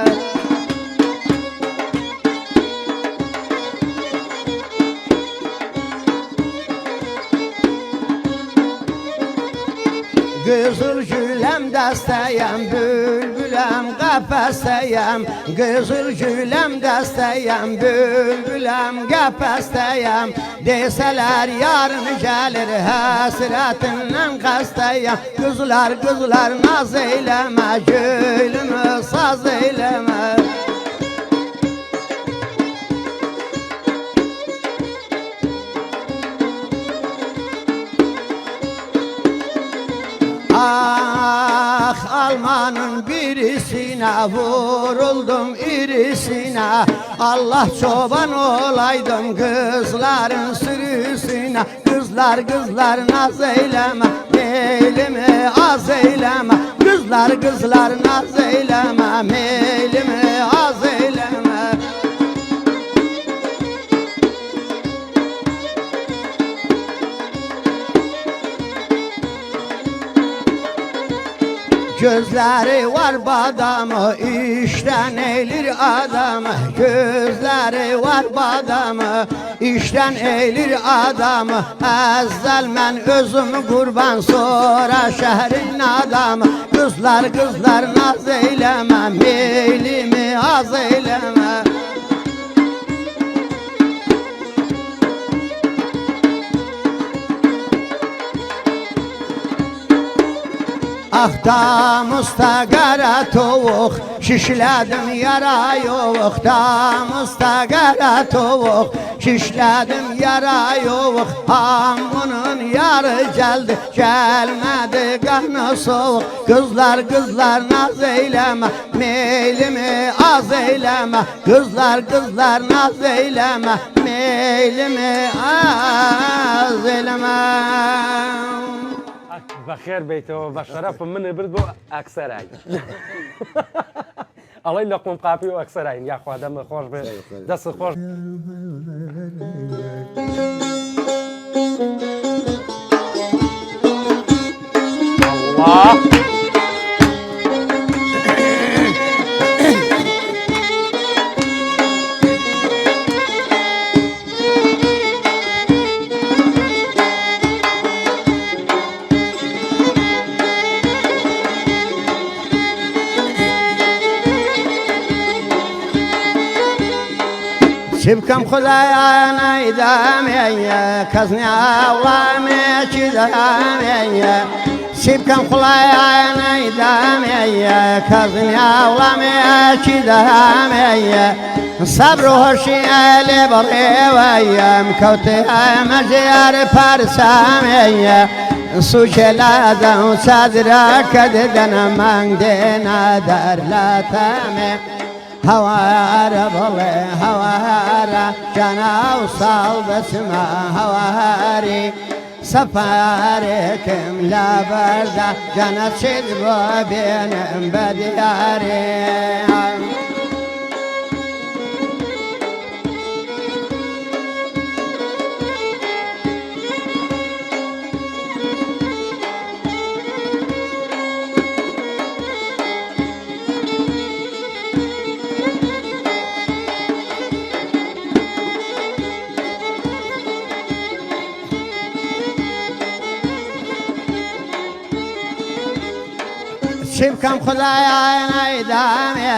قزل گولم دەستەیەم بولبولم قەفەستەیەم قزل گولم دەستەیەم بولبولم قەفەستەیەم دێسەلەر یارم گەلر هەسرەتنەن خەستەیەم قزلەر قزلەر ناز ئەیلەمە گولمە ساز ئەیلەمە. ئاخ ئاڵ Almanın birisine vuruldum irisine. Allah çoban olaydım kızların sürüsüne. Kızlar kızlar naz eyleme, meylimi az eyleme. Kızlar kızlar naz eyleme, meylimi az eyleme. Gözleri var badamı, işten eylir adamı. Gözleri var badamı, işten eylir adamı. Əzəl mən özüm qurban, sonra şəhərin adamı. Kızlar kızlar naz eyləmə, meylimi az eyləmə. Axtamusta qara tovuq, şişlədim yara yox. Tamusta qara tovuq, şişlədim yara yox. Hamının yarı gəldi, gəlmədi qanı soğuk. Qızlar qızlar naz eyləmə, meylimi az eyləmə. Qızlar qızlar naz eyləmə, meylimi az eyləmə. بەخێر بیتەوە بە شەرەفم منی برد بۆ ئەکسەرای ئەڵەی لە قوم قاپی و ئەکسەراین یاخوا دەمە خۆش بێ دەست خۆش. الله. چی بکەم خدایا نەیدامێ کەس وڵامێکی دامێ. چی بکەم خڵایە نەیدامێ کەس وڵامێکی دامێ. سەبر و هۆشی لێ بڕێوەیەم کەوتێ مەژیار پارسامێ. سوچێ لادەم و چادرەکە ددەنە مانگ دێنە دەر لە تەمێ. هەوارە بڵێ هەوارە جانا و ساڵ دەچمە هەواری. سەفارێکم لە بەردا جانە چیت بۆ بێنم بە دیارێ. چی بکەم خدایا نەیدامێ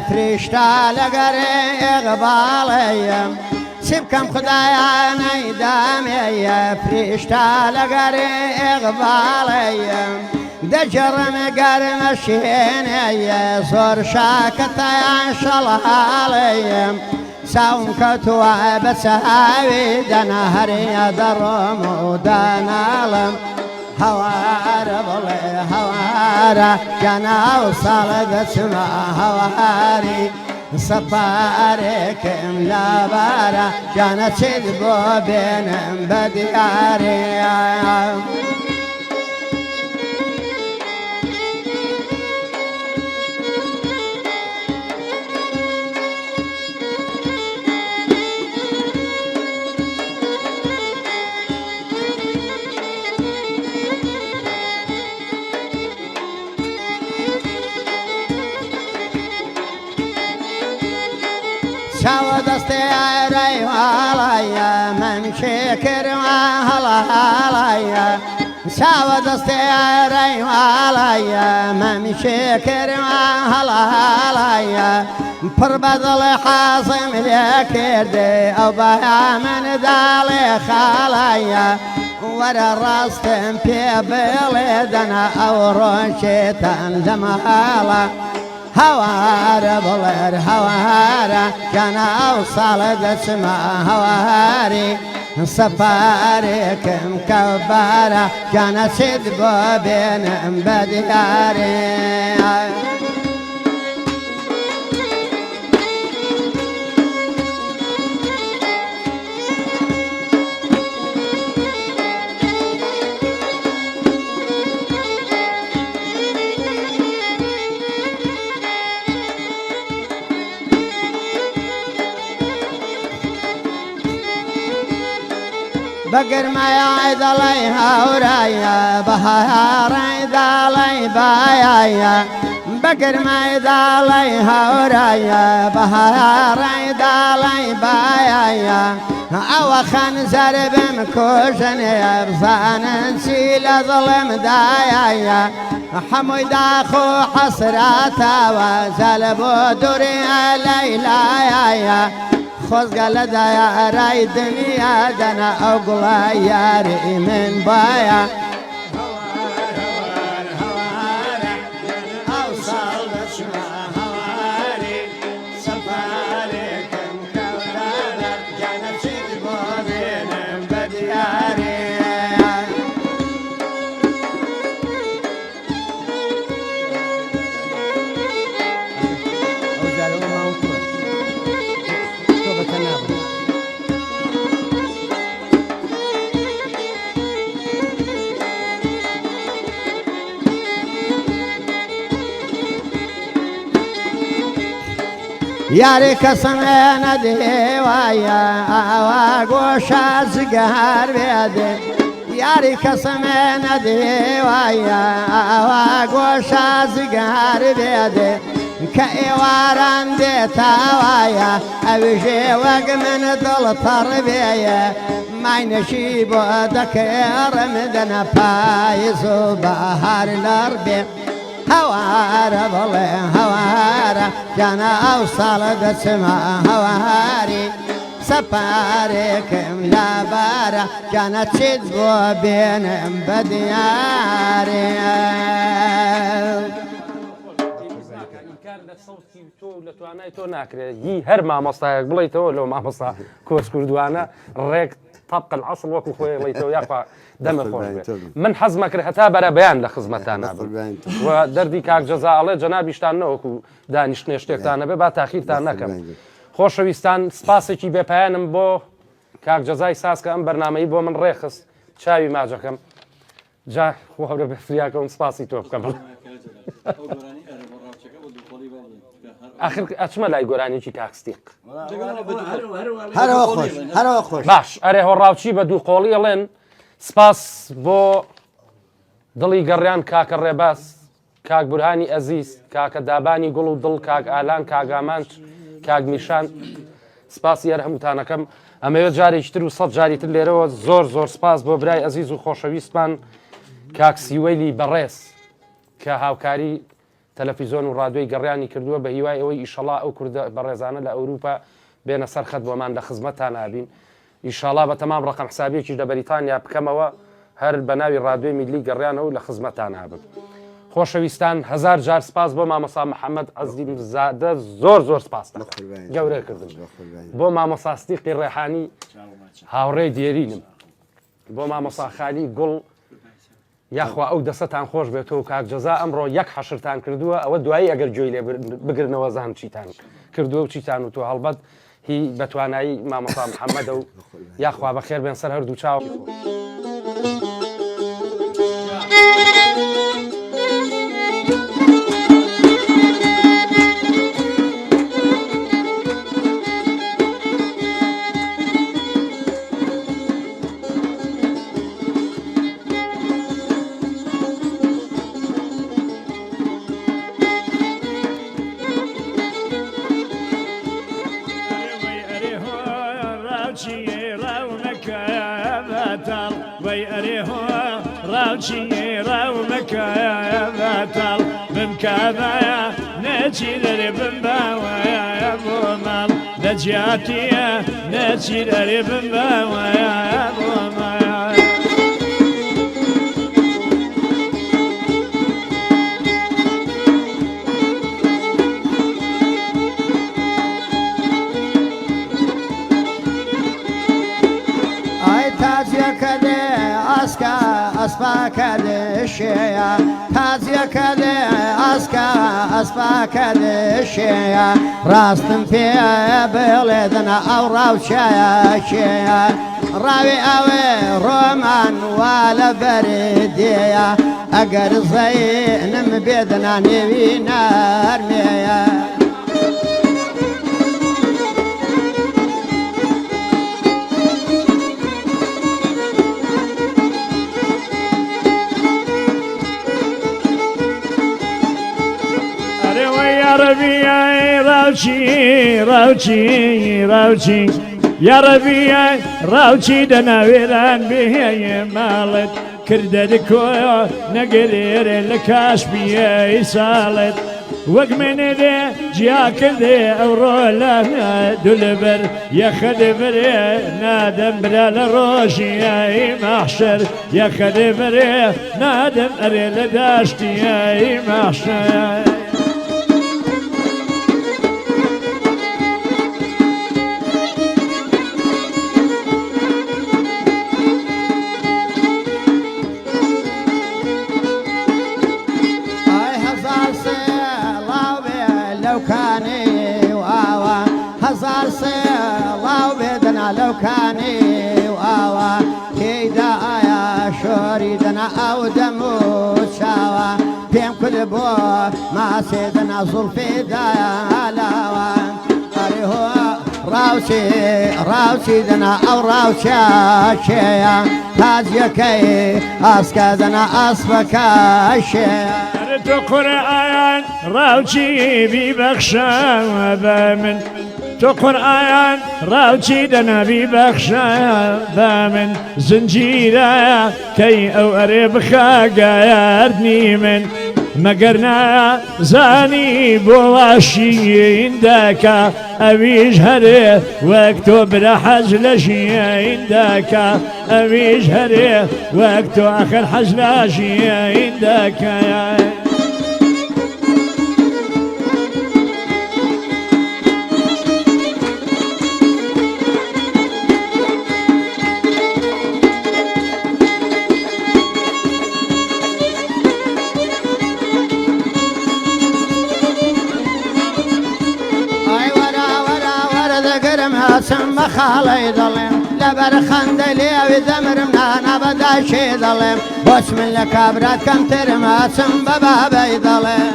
فریشتا لەگەرێ ئێغباڵەیەم. چی بکەم خدایا نەیدامێ فریشتا لەگەرێ ئێغباڵەیەم. دەجڕم گەرمە شێنەیە زۆر شاکەتەیان شەڵاڵەیەم. چاوم کەوتووە بە چاوی دەنا هەرێ دەڕۆم و داناڵم. هەوارە بڵێ هەوارە جانا و ساڵ دەچمە هەواری. سەفارێکم لەبارە جانە چیت بۆ بێنم بە دیارێ. چاوە دەستێ ئارای واڵایە مەمشێ کردوە هەڵاڵایە. چاوە دەستێ ئارای واڵایە مەمشێ کردوە هەڵاڵایە. پڕ بەدڵ حازم لێ کردێ ئەو بەیا من داڵێ خاڵایە. وەرە ڕاستم پێ بڵێ دەنا ئەو ڕۆژێتان لە ماڵە. هەوارە بڵێر هەوارە جانا ئەو ساڵە دەچمە هەواری. سەفارێکم کەبارە گیانە چیت بۆ بێنم بە دیارێ. بە گەرمای دەڵی هاورایە بە هاڕای داڵی بایە بە گەرمای داڵی هاورایە بە هاڕای داڵی بایە ئەوە خەنجەر بم کوژنێ بزانن چی لە دڵم دایە حەمووی داخ و حەسراتەوە زەل بۆ دوورێ لەیلایە خۆزگە لە دایارای دنیا دەنا ئەو گوڵە یاری من بایە. یاری کەسم نەدێوایە ئاوا گۆشە جگەر بێدێ یاری کەسم نەدێوایە ئاوا گۆشە جگەر بێدێ کە ئێواران دێتاوایە ئەوژێ وەک من دڵ پەڕ بێیە ماینەشی بۆ دەکێڕم دەنە پایز و بەهار لەڕ بێ هەوارە بڵێ هەوارە گیانە ئەو ساڵە دەچمە هەواری سەپارێکم لابارە گیانە چیت بۆ بێنم بە دیارێ. ئینکار لە سەوتی تۆ و لە توانای تۆ ناکرێت هی هەر مامۆستایەک بڵیتەوە لەو مامۆستا کۆچ کوردوانە ڕێک طبق العصر وەکو خۆی ڵیتەوە یاخوا دەمە خۆش بێت من حەزمە کرد هەتا بەرەبەیان لە خزمەتان نابم و دەردی کاک جەزا ئەڵێ جەنابیشتان نەوەکو دانیشتنێ شتێکتان نەبێ با تاخیرتان نەکەم خۆشەویستان سپاسێکی بێپایانم بۆ کاک جەزای ساز کە ئەم بەرنمەی بۆ من ڕێخست چاوی ماجەکەم جا خۆ هەورە بێ فریاکەم سپاسی تۆ بکەم ئاخر ئەچمە لای گۆرانیی کاک ستیق. هەرەوە خۆش هەرەوە خۆش. باش ئەرێ هۆڕاوچی بە دوو قۆڵی ئەڵێن سپاس بۆ دڵی گەڕیان کاکە ڕێباز کاک بورهانی ئەزیز کاکە دابانی گوڵ و دڵ کاک ئالان کاک ئامانج کاک میشان سپاسی هەر هەمووتانەکەم ئەمەوێت جارێکی تر و سەد جاری تر لێرەوە زۆر زۆر سپاس بۆ برای ئەزیز و خۆشەویستمان کاک سیوەیلی بەڕێز کە هاوکاری تەلەفیزۆن و ڕادیۆی گەڕیانی کردووە بە هیوای ئەوەی ئیشەڵا ئەو کوردە بەڕێزانە لە ئەوروپا بێنە سەر خەت بۆمان لە خزمەتتان ئابین ئیشاڵا بە تەمام ڕەقەم حسابیەکیش لە بەریتانیا بکەمەوە هەر بە ناوی ڕادیۆی میللی گەڕیانەوە و لە خزمەتتان ئابم خۆشەویستان هەزار جار سپاس بۆ مامۆسا محەمەد عەزیم زادە زۆر زۆر سپاس دەکەم گەورە کردم بۆ مامۆسا ستیقی ڕێحانی هاوڕێی دێرینم بۆ مامۆسا خالی گوڵ یاخوا ئەو دەسەتان خۆش بێت تۆ و کاک جەزا ئەمڕۆ یەک حەشرتان کردووە ئەوە دوایی ئەگەر گوێی لێ بگرنەوە زان چیتان کردووە و چیتان و تۆ هەڵبەت هی بەتوانایی مامۆسا محەممەدە و یاخوا بەخێر بێن سەر هەردوو چاو. لە جیاتیە نەچیرەرێ بم باوەیە بۆ ماڵ. تاجەکەێ ئاسکا ئەسپاکەێ شێیە تاجەکەێ ئاسکا ئەسپاکەێ شێیە ڕاستم پێ بڵێ دەنا ئەو ڕاوچایە کێیە ڕاوی ئەوێ ڕۆمان وا لە بەردێیە ئەگەر زەینم بێدەنا نێوی نارمێیە. ڕاوچی ڕاوچی ڕاوچی یاڕەبیای ڕاوچی دەناوێران بێ ماڵت کردە دکۆ نەگەرێرێ لە کاش بیەی ساڵت وەک منێ دێ جیا کردێ ئەوڕۆ لە دولبەر یەخە دەبرێ نادەم برا لە ڕۆژی ئەی مەحشەر یەخە دەبرێ نادەم ئەرێ لە داشتی ئەی مەحشەر. ئای هەزار سڵاو بێ لەو کانی و ئاوە هەزار سڵاو بێ دەنا لەو کانی و ئاوە تێیدا ئایا شۆری دەنا ئەو دەم و چاوە پێم کورد بۆ ماسێ دەنا زوڵفێ دایە لاوە ئەرێ هۆ ڕاوچی ڕاوچی دەنا ئەو ڕاوچە کێیە تاجەکەی ئاسکە دەنا ئەسپەکە شێیە. ئەرێ تۆ قورئان ڕاوچی بیبەخشە بە من تۆ قورئان ڕاوچی دەنا بیبەخشە بە من زنجیرە کەی ئەو ئەرێ بخە گەردنی من مەگەر نازانی بۆ واشین دەکا ئەویش هەرێ وەک تۆ برا حەز لە ژیین دەکا ئەویش هەرێ وەک تۆ ئەخر حەز لە ژیین دەکا. ئای وەرە وەرە وەرە دەگرم هەچم بە خاڵەی دەڵێم لەبەر خەندە لێوی دەمرم نانا بە دایکێ دەڵێم بۆچ من لە کابرات کەمترم هەچم بە بابەی دەڵێم.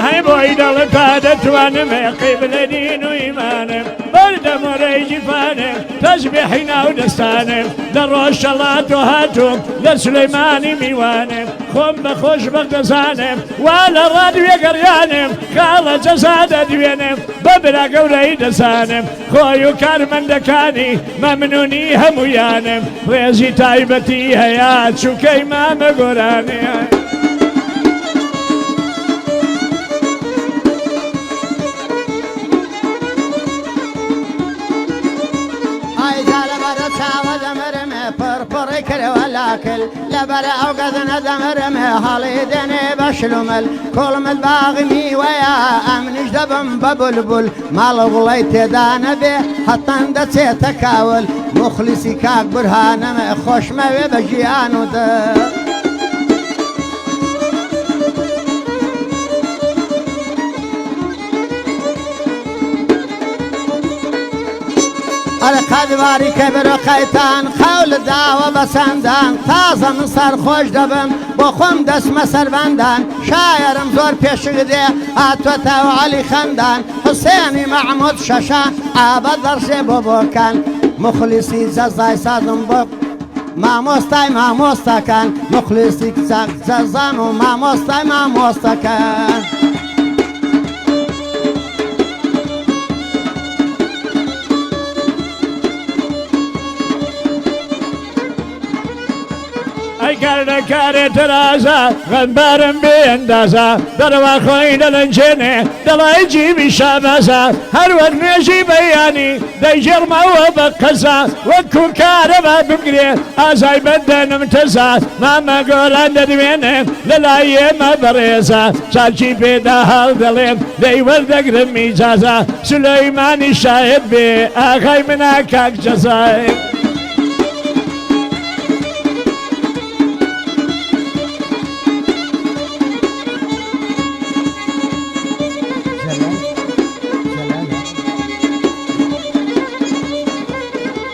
هەی بۆی دەڵێم تا دەتوانم قیبلە دین و ئیمانم بەردەم و ڕێی جیفانم تەسبیحی ناو دەستانم لە ڕۆژهەڵات و هاتووم لە سولەیمانی میوانم خۆم بە خۆشبەخت دەزانم وا لە ڕادوێ گەڕیانم خاڵە جەزا دەدوێنم بە برا گەورەی دەزانم خۆی و کارمەندەکانی مەمنونی هەموویانم ڕێزی تایبەتی هەیە چونکەی مامە گۆرانێ. ئای جا لەبەر چاوە دەمرم پڕ پڕی کردوە لاکل لەبەر ئەو گەزنە دەمرم هەڵی دێنێ بە شلومل کوڵمت باغی میوەیە ئەمنیش دەبم بە بولبول ماڵ گوڵەی تێدا نەبێ هەتەن دەچێتە کاول موخلیسی کاک بورهانم خۆشمەوێ بە ژیان و دڵ. ئەرێ قەدواری کەبر و قەیتان قەول داوە بە چەندان تازە من سەرخۆش دەبم بۆ خۆم دەچمە سەربەندان شایەرم زۆر پێشک دێ هاتۆتەوە عەلی خەندان حوسێنی مەحمود شەشە ئابە دەڕژێ بۆ بۆکان موخلیسی جەزای سازم بۆ مامۆستای مامۆستاکان موخلیسی جەزام و مامۆستای مامۆستاکان. ئەی کار لە کارێ تەرازە غەمبارم بێ ئەندازە دەرەوە خۆی دەلەنجێنێ دەڵای جیبی شابازە هەر وەک نوێژی بەیانی دەیگێڕمەوە بە قەزا وەکو کارەبا بمگرێ ئازای بەدەنم تەزا مامە گۆران دەدوێنێ لەلای ئێمە بەڕێزە چاکی پێدا هەڵدەڵێم لێی وەردەگرم ئیجازە سولەیمانی شاهێد بێ ئاغای منە کاک جەزای.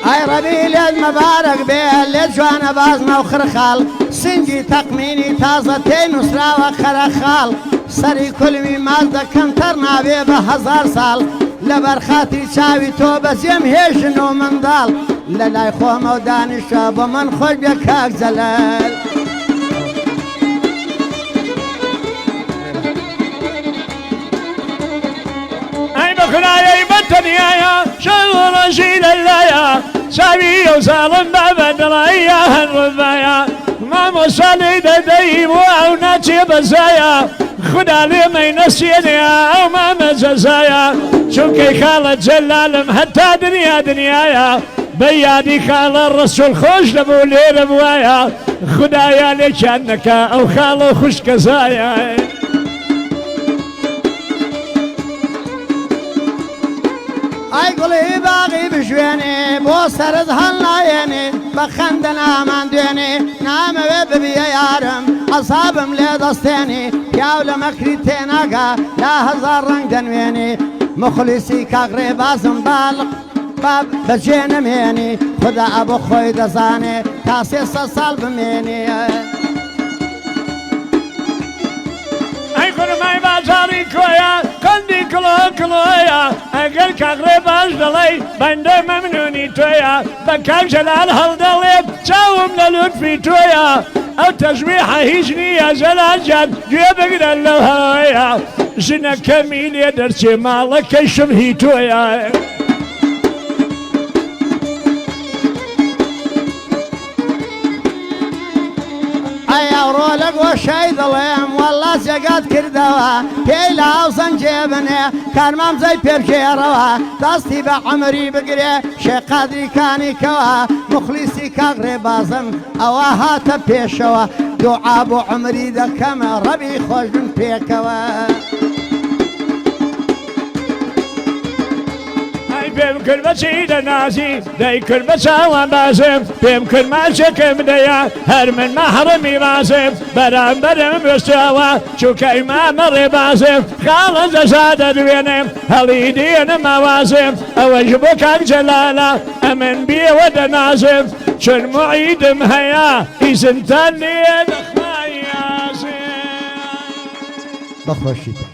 ئای ڕەبی لێت مەبارەک بێ لێت جوانە بازنە و خرخاڵ سنگی تەقمینی تازە تێی نووسراوە خەرەخاڵ سەری کولمی ماچ دەکەم تەڕ نابێ بە هەزار ساڵ لەبەر خاتری چاوی تۆ بەجێم هێژن و منداڵ لە لای خۆمەو دانیشە بۆ من خۆش بێ کاک جەلال. ئەی بە خودایەی بە تەنیایە شەو و ڕۆژی لەلایە چاوی ئەو زاڵم بابە دڵای یا هەر ڕڤایە مامۆستا لێی دەدەی بۆ ئەو ناچێ بەزایە خودا لێمەی نەسێنێ ئەو مامە جەزایە چونکەی خاڵە جەلالم هەتا دنیا دنیایە بە یادی خاڵە ڕەسوڵ خۆش دەبوو لێرە بوایە خودایا لێکیان نەکا ئەو خاڵە خوشکەزایە. ئای گوڵی باغی بژوێنێ بۆ سەرت هەڵنایەنێ بە خەندە نامان دوێنێ نامەوێ ببیە یارم عەزابم لێ دەستێنێ پیاو لە مەکری تێناگا لا هەزار ڕەنگ دەنوێنێ موخلیسی کاک ڕێبازم بالق با بەجێ نەمێنێ خودا بۆ خۆی دەزانێ تا 300 ساڵ بمێنێ. ئەی خورمای بازاڕی کۆیە قەندی کڵۆ کڵۆیە ئەگەر کاک ڕێباز دەڵێی بەندە مەمنونی تۆیە بە کاک جەلال هەڵدەڵێم چاوم لە لوتفی تۆیە ئەو تەشبیحە هیچ نییە جەلال گیان گوێ بگرە لەو هەوایە ژنەکەمی لێ دەرچێ ماڵەکەیشم هی تۆیە. ئەی ئەوڕۆ لە گۆشەی دڵم وەڵا جێگات کردەوە پێی لە ئاو زەنگێ بنێ کارمام جەی پێ بگێڕەوە دەستی بە عەمری بگرێ شێخ قادری کانی کەوە موخلیسی کاک ڕێبازم ئەوە هاتە پێشەوە دوعا بۆ عەمری دەکەم ڕەبی خۆش بن پێکەوە. ئەی پێم کرد بە چی دەنازی دەی کرد بە چاوان بازم پێم کرد ماچێکم دەیا هەر من مەحڕەمی ڕازم بەرامبەرم وێستاوە چونکە ئیمامە ڕێبازم خاڵە جەزا دەدوێنم هەڵی دێنم ئاوازم ئەوەش بۆ کاک جەلالە ئەمن بێوە دەنازم چون موعیدم هەیە ئیزنتان لێ دەخوازم. بەخۆشیتان.